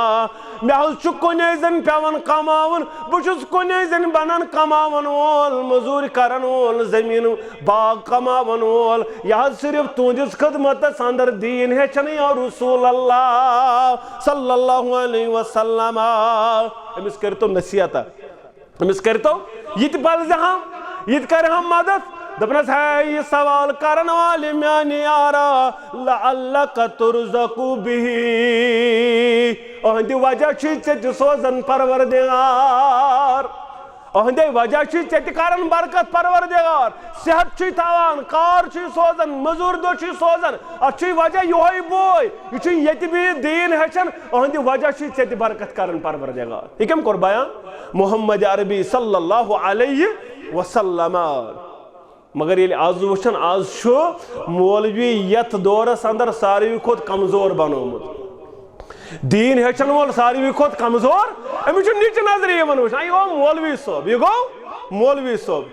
مےٚ حظ چھُ کُنے زٔنۍ پٮ۪وان کماوُن، بہٕ چھُس کُنے زٔنۍ بنان کماون وول، مزوٗرۍ کرن وول، زٔمیٖن باغ کماون وول، یہِ حظ صرف تُہنٛدِس خدمتس اندر دین ہیٚچھان یا رسول اللہ صلی اللہ علیہ وسلم۔ أمِس کٔرتو نصیحت، أمِس کٔرتو یہِ تہِ پلزِ ہم، یہِ تہِ کرِ ہم مدد۔ دپنس، ہے یہِ سوال کرن والہِ میانہِ یارا، لعلک ترزق به، أہنٛدِ وجہ چھُے ژےٚ تہِ سوزان پروردگار۔ أہنٛدے وجہ چھُے ژےٚ تہِ کران برکت پروردگار۔ صحت چھُے تھاوان، کار چھُے سوزان، مزوٗرۍ دۄہ چھُے سوزان۔ اتھ چھُے وجہ یِہوٚے بوے۔ یہِ چھُے ییٚتہِ بِہِتھ دین ہیٚچھان، أہنٛدِ وجہ چھُے ژےٚ تہِ برکت کران پروردگار۔ یہِ کٔمۍ کوٚر بیان؟ محمد عربی صلی اللہ علیہ وسلم۔ مگر ییٚلہِ آز وٕچھان، آز چھُ مولوی یتھ دورس اندر ساروی کھۄتہٕ کمزور بنومُت۔ دین ہیٚچھن وول ساروی کھۄتہٕ کمزور، أمِس چھُ نِچہِ نظرِ یِوان وٕچھنہٕ۔ یہِ گوٚو مولوی صٲب، یہِ گوٚو مولوی صٲب۔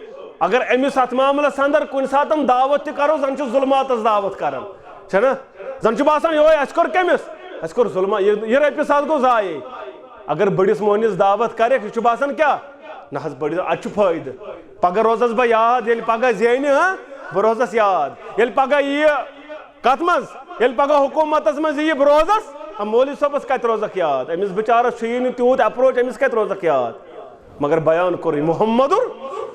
اگر أمِس اتھ معاملس اندر کُنہِ ساتن دعوت تہِ کرو، زن چھُ ظلماتس دعوت کران، چھنا؟ زن چھُ باسان، یہوے اسہِ کوٚر کٔمِس؟ اسہِ کوٚر ظلمات، یہِ، یہِ رۄپیہِ ساس گوٚو ضایعے۔ اگر بٔڑِس مۄہنِوِس دعوت کرکھ، یہِ چھُ باسان کیٛاہ؟ نہ حظ، بٔڑِس، اتہِ چھُ فٲیدٕ۔ پگاہ روزس بہٕ یاد، ییٚلہِ پگاہ زینہِ، ہاں، بہٕ روزس یاد۔ ییٚلہِ پگاہ یِیہِ، کتھ منٛز؟ ییٚلہِ پگاہ حکوٗمتس منٛز یِیہِ، بہٕ روزس۔ ہا، مولوی صٲبس کتہِ روزکھ یاد؟ أمِس بِچارس چھُ یی نہٕ تیوٗت approach، أمِس کتہِ روزکھ یاد؟ مگر بیان کوٚرُے محمدُر،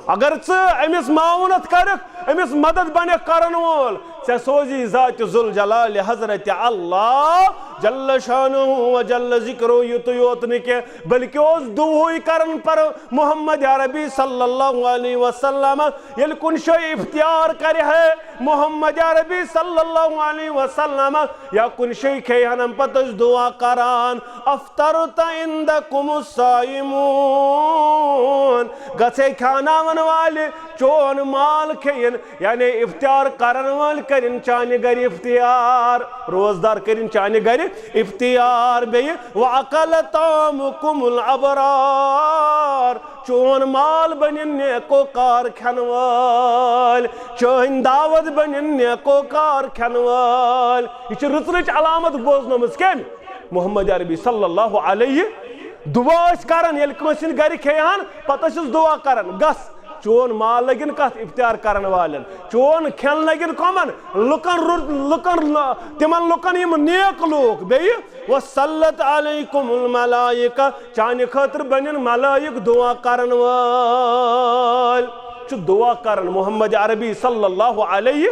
اگر ژٕ أمِس معاونت کرکھ، أمِس مدد بنکھ کرن وول، ژےٚ سوزی ذات ذوالجلال حضرت اللہ جل شانہ و جل ذکرہ یُتُے یوت نہٕ کینٛہہ، بلکہِ اوس دُعہٕے کران پر محمد عربی صلی اللہ علیہ وسلم۔ ییٚلہِ کُنہِ جایہِ افتیار کرِ ہے محمد عربی صلی اللہ علیہ وسلم، یا کُنہِ جایہِ کھیٚیہِ ہن، اَمہِ پتہٕ ٲسۍ دُعا کران، افطرت عندکم الصائمون، گژھے کھیاناون والہِ چون مال کھیٚیِن، یعنی افتیار کرن وٲلۍ کٔرِن چانہِ گرِ افتیار، روزدار کٔرِن چانہِ گرِ افتیار۔ بیٚیہِ، واکل طعامکم الابرار، چون مال بنن نیکو کار کھٮ۪ن وٲلۍ، چٲنۍ دعوت بنن نیکو کار کھٮ۪ن وٲلۍ۔ یہِ چھِ رٕژ رٕژ علامت بوزنٲومٕژ کٔمۍ؟ محمد عربی صلی اللہ علیہ۔ دعا ٲسۍ کران، ییٚلہِ کٲنٛسہِ ہٕنٛدِ گرِ کھیٚیہِ ہن، پتہٕ ٲسِس دعا کران، گژھ، چون مال لگن کتھ افتیار کرن والٮ۪ن، چون کھٮ۪ن لگن کمن؟ لُکن، رُت-، لُکن، تِمن لُکن یِم نیک لوٗکھ۔ بیٚیہِ، وسلط علیکم الملائکہ، چانہِ خٲطرٕ بنن ملائک دعا کرن وٲلۍ۔ چھُ دعا کران محمد عربی صلی اللہ علیہ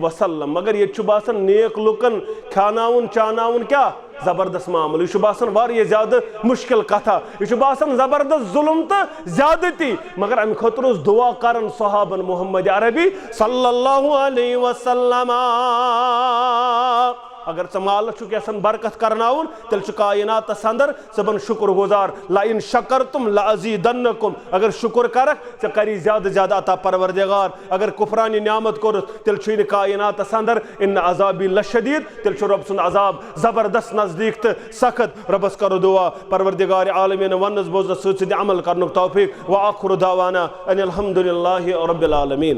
وسلم، مگر ییٚتہِ چھُ باسان نیک لُکن کھیاناوُن چاناوُن کیٛاہ زبردست معاملہٕ۔ یہِ چھُ باسان واریاہ زیادٕ مُشکِل کتھا، یہِ چھُ باسان زبردست ظُلم تہٕ زیادتی، مگر امہِ خٲطرٕ اوس دعا کران صحابن محمد عربی صلی اللہ علیہ وسلم۔ اگر ژٕ مالس چھُکھ یژھان برکت کرناوُن، تیٚلہِ چھُ کائناتس اندر ژٕ بن شکر گزار۔ لئن شکرتم لازیدنکم، اگر شکر کرکھ، ژےٚ کری زیادٕ زیادٕ عطا پروردگار۔ اگر کفران نعمت کوٚرُتھ، تیٚلہِ چھُے نہٕ کائناتس اندر، ان عذابی لشدید، تیٚلہِ چھُ رۄب سُنٛد عذاب زبردست نزدیٖک تہٕ سخت۔ رۄبس کرو دعا، پروردگار عالمین، وننس بوزنس سۭتۍ سۭتۍ عمل کرنُک توفیق۔ وآخر دعوانا ان الحمد للہ رب العالمین۔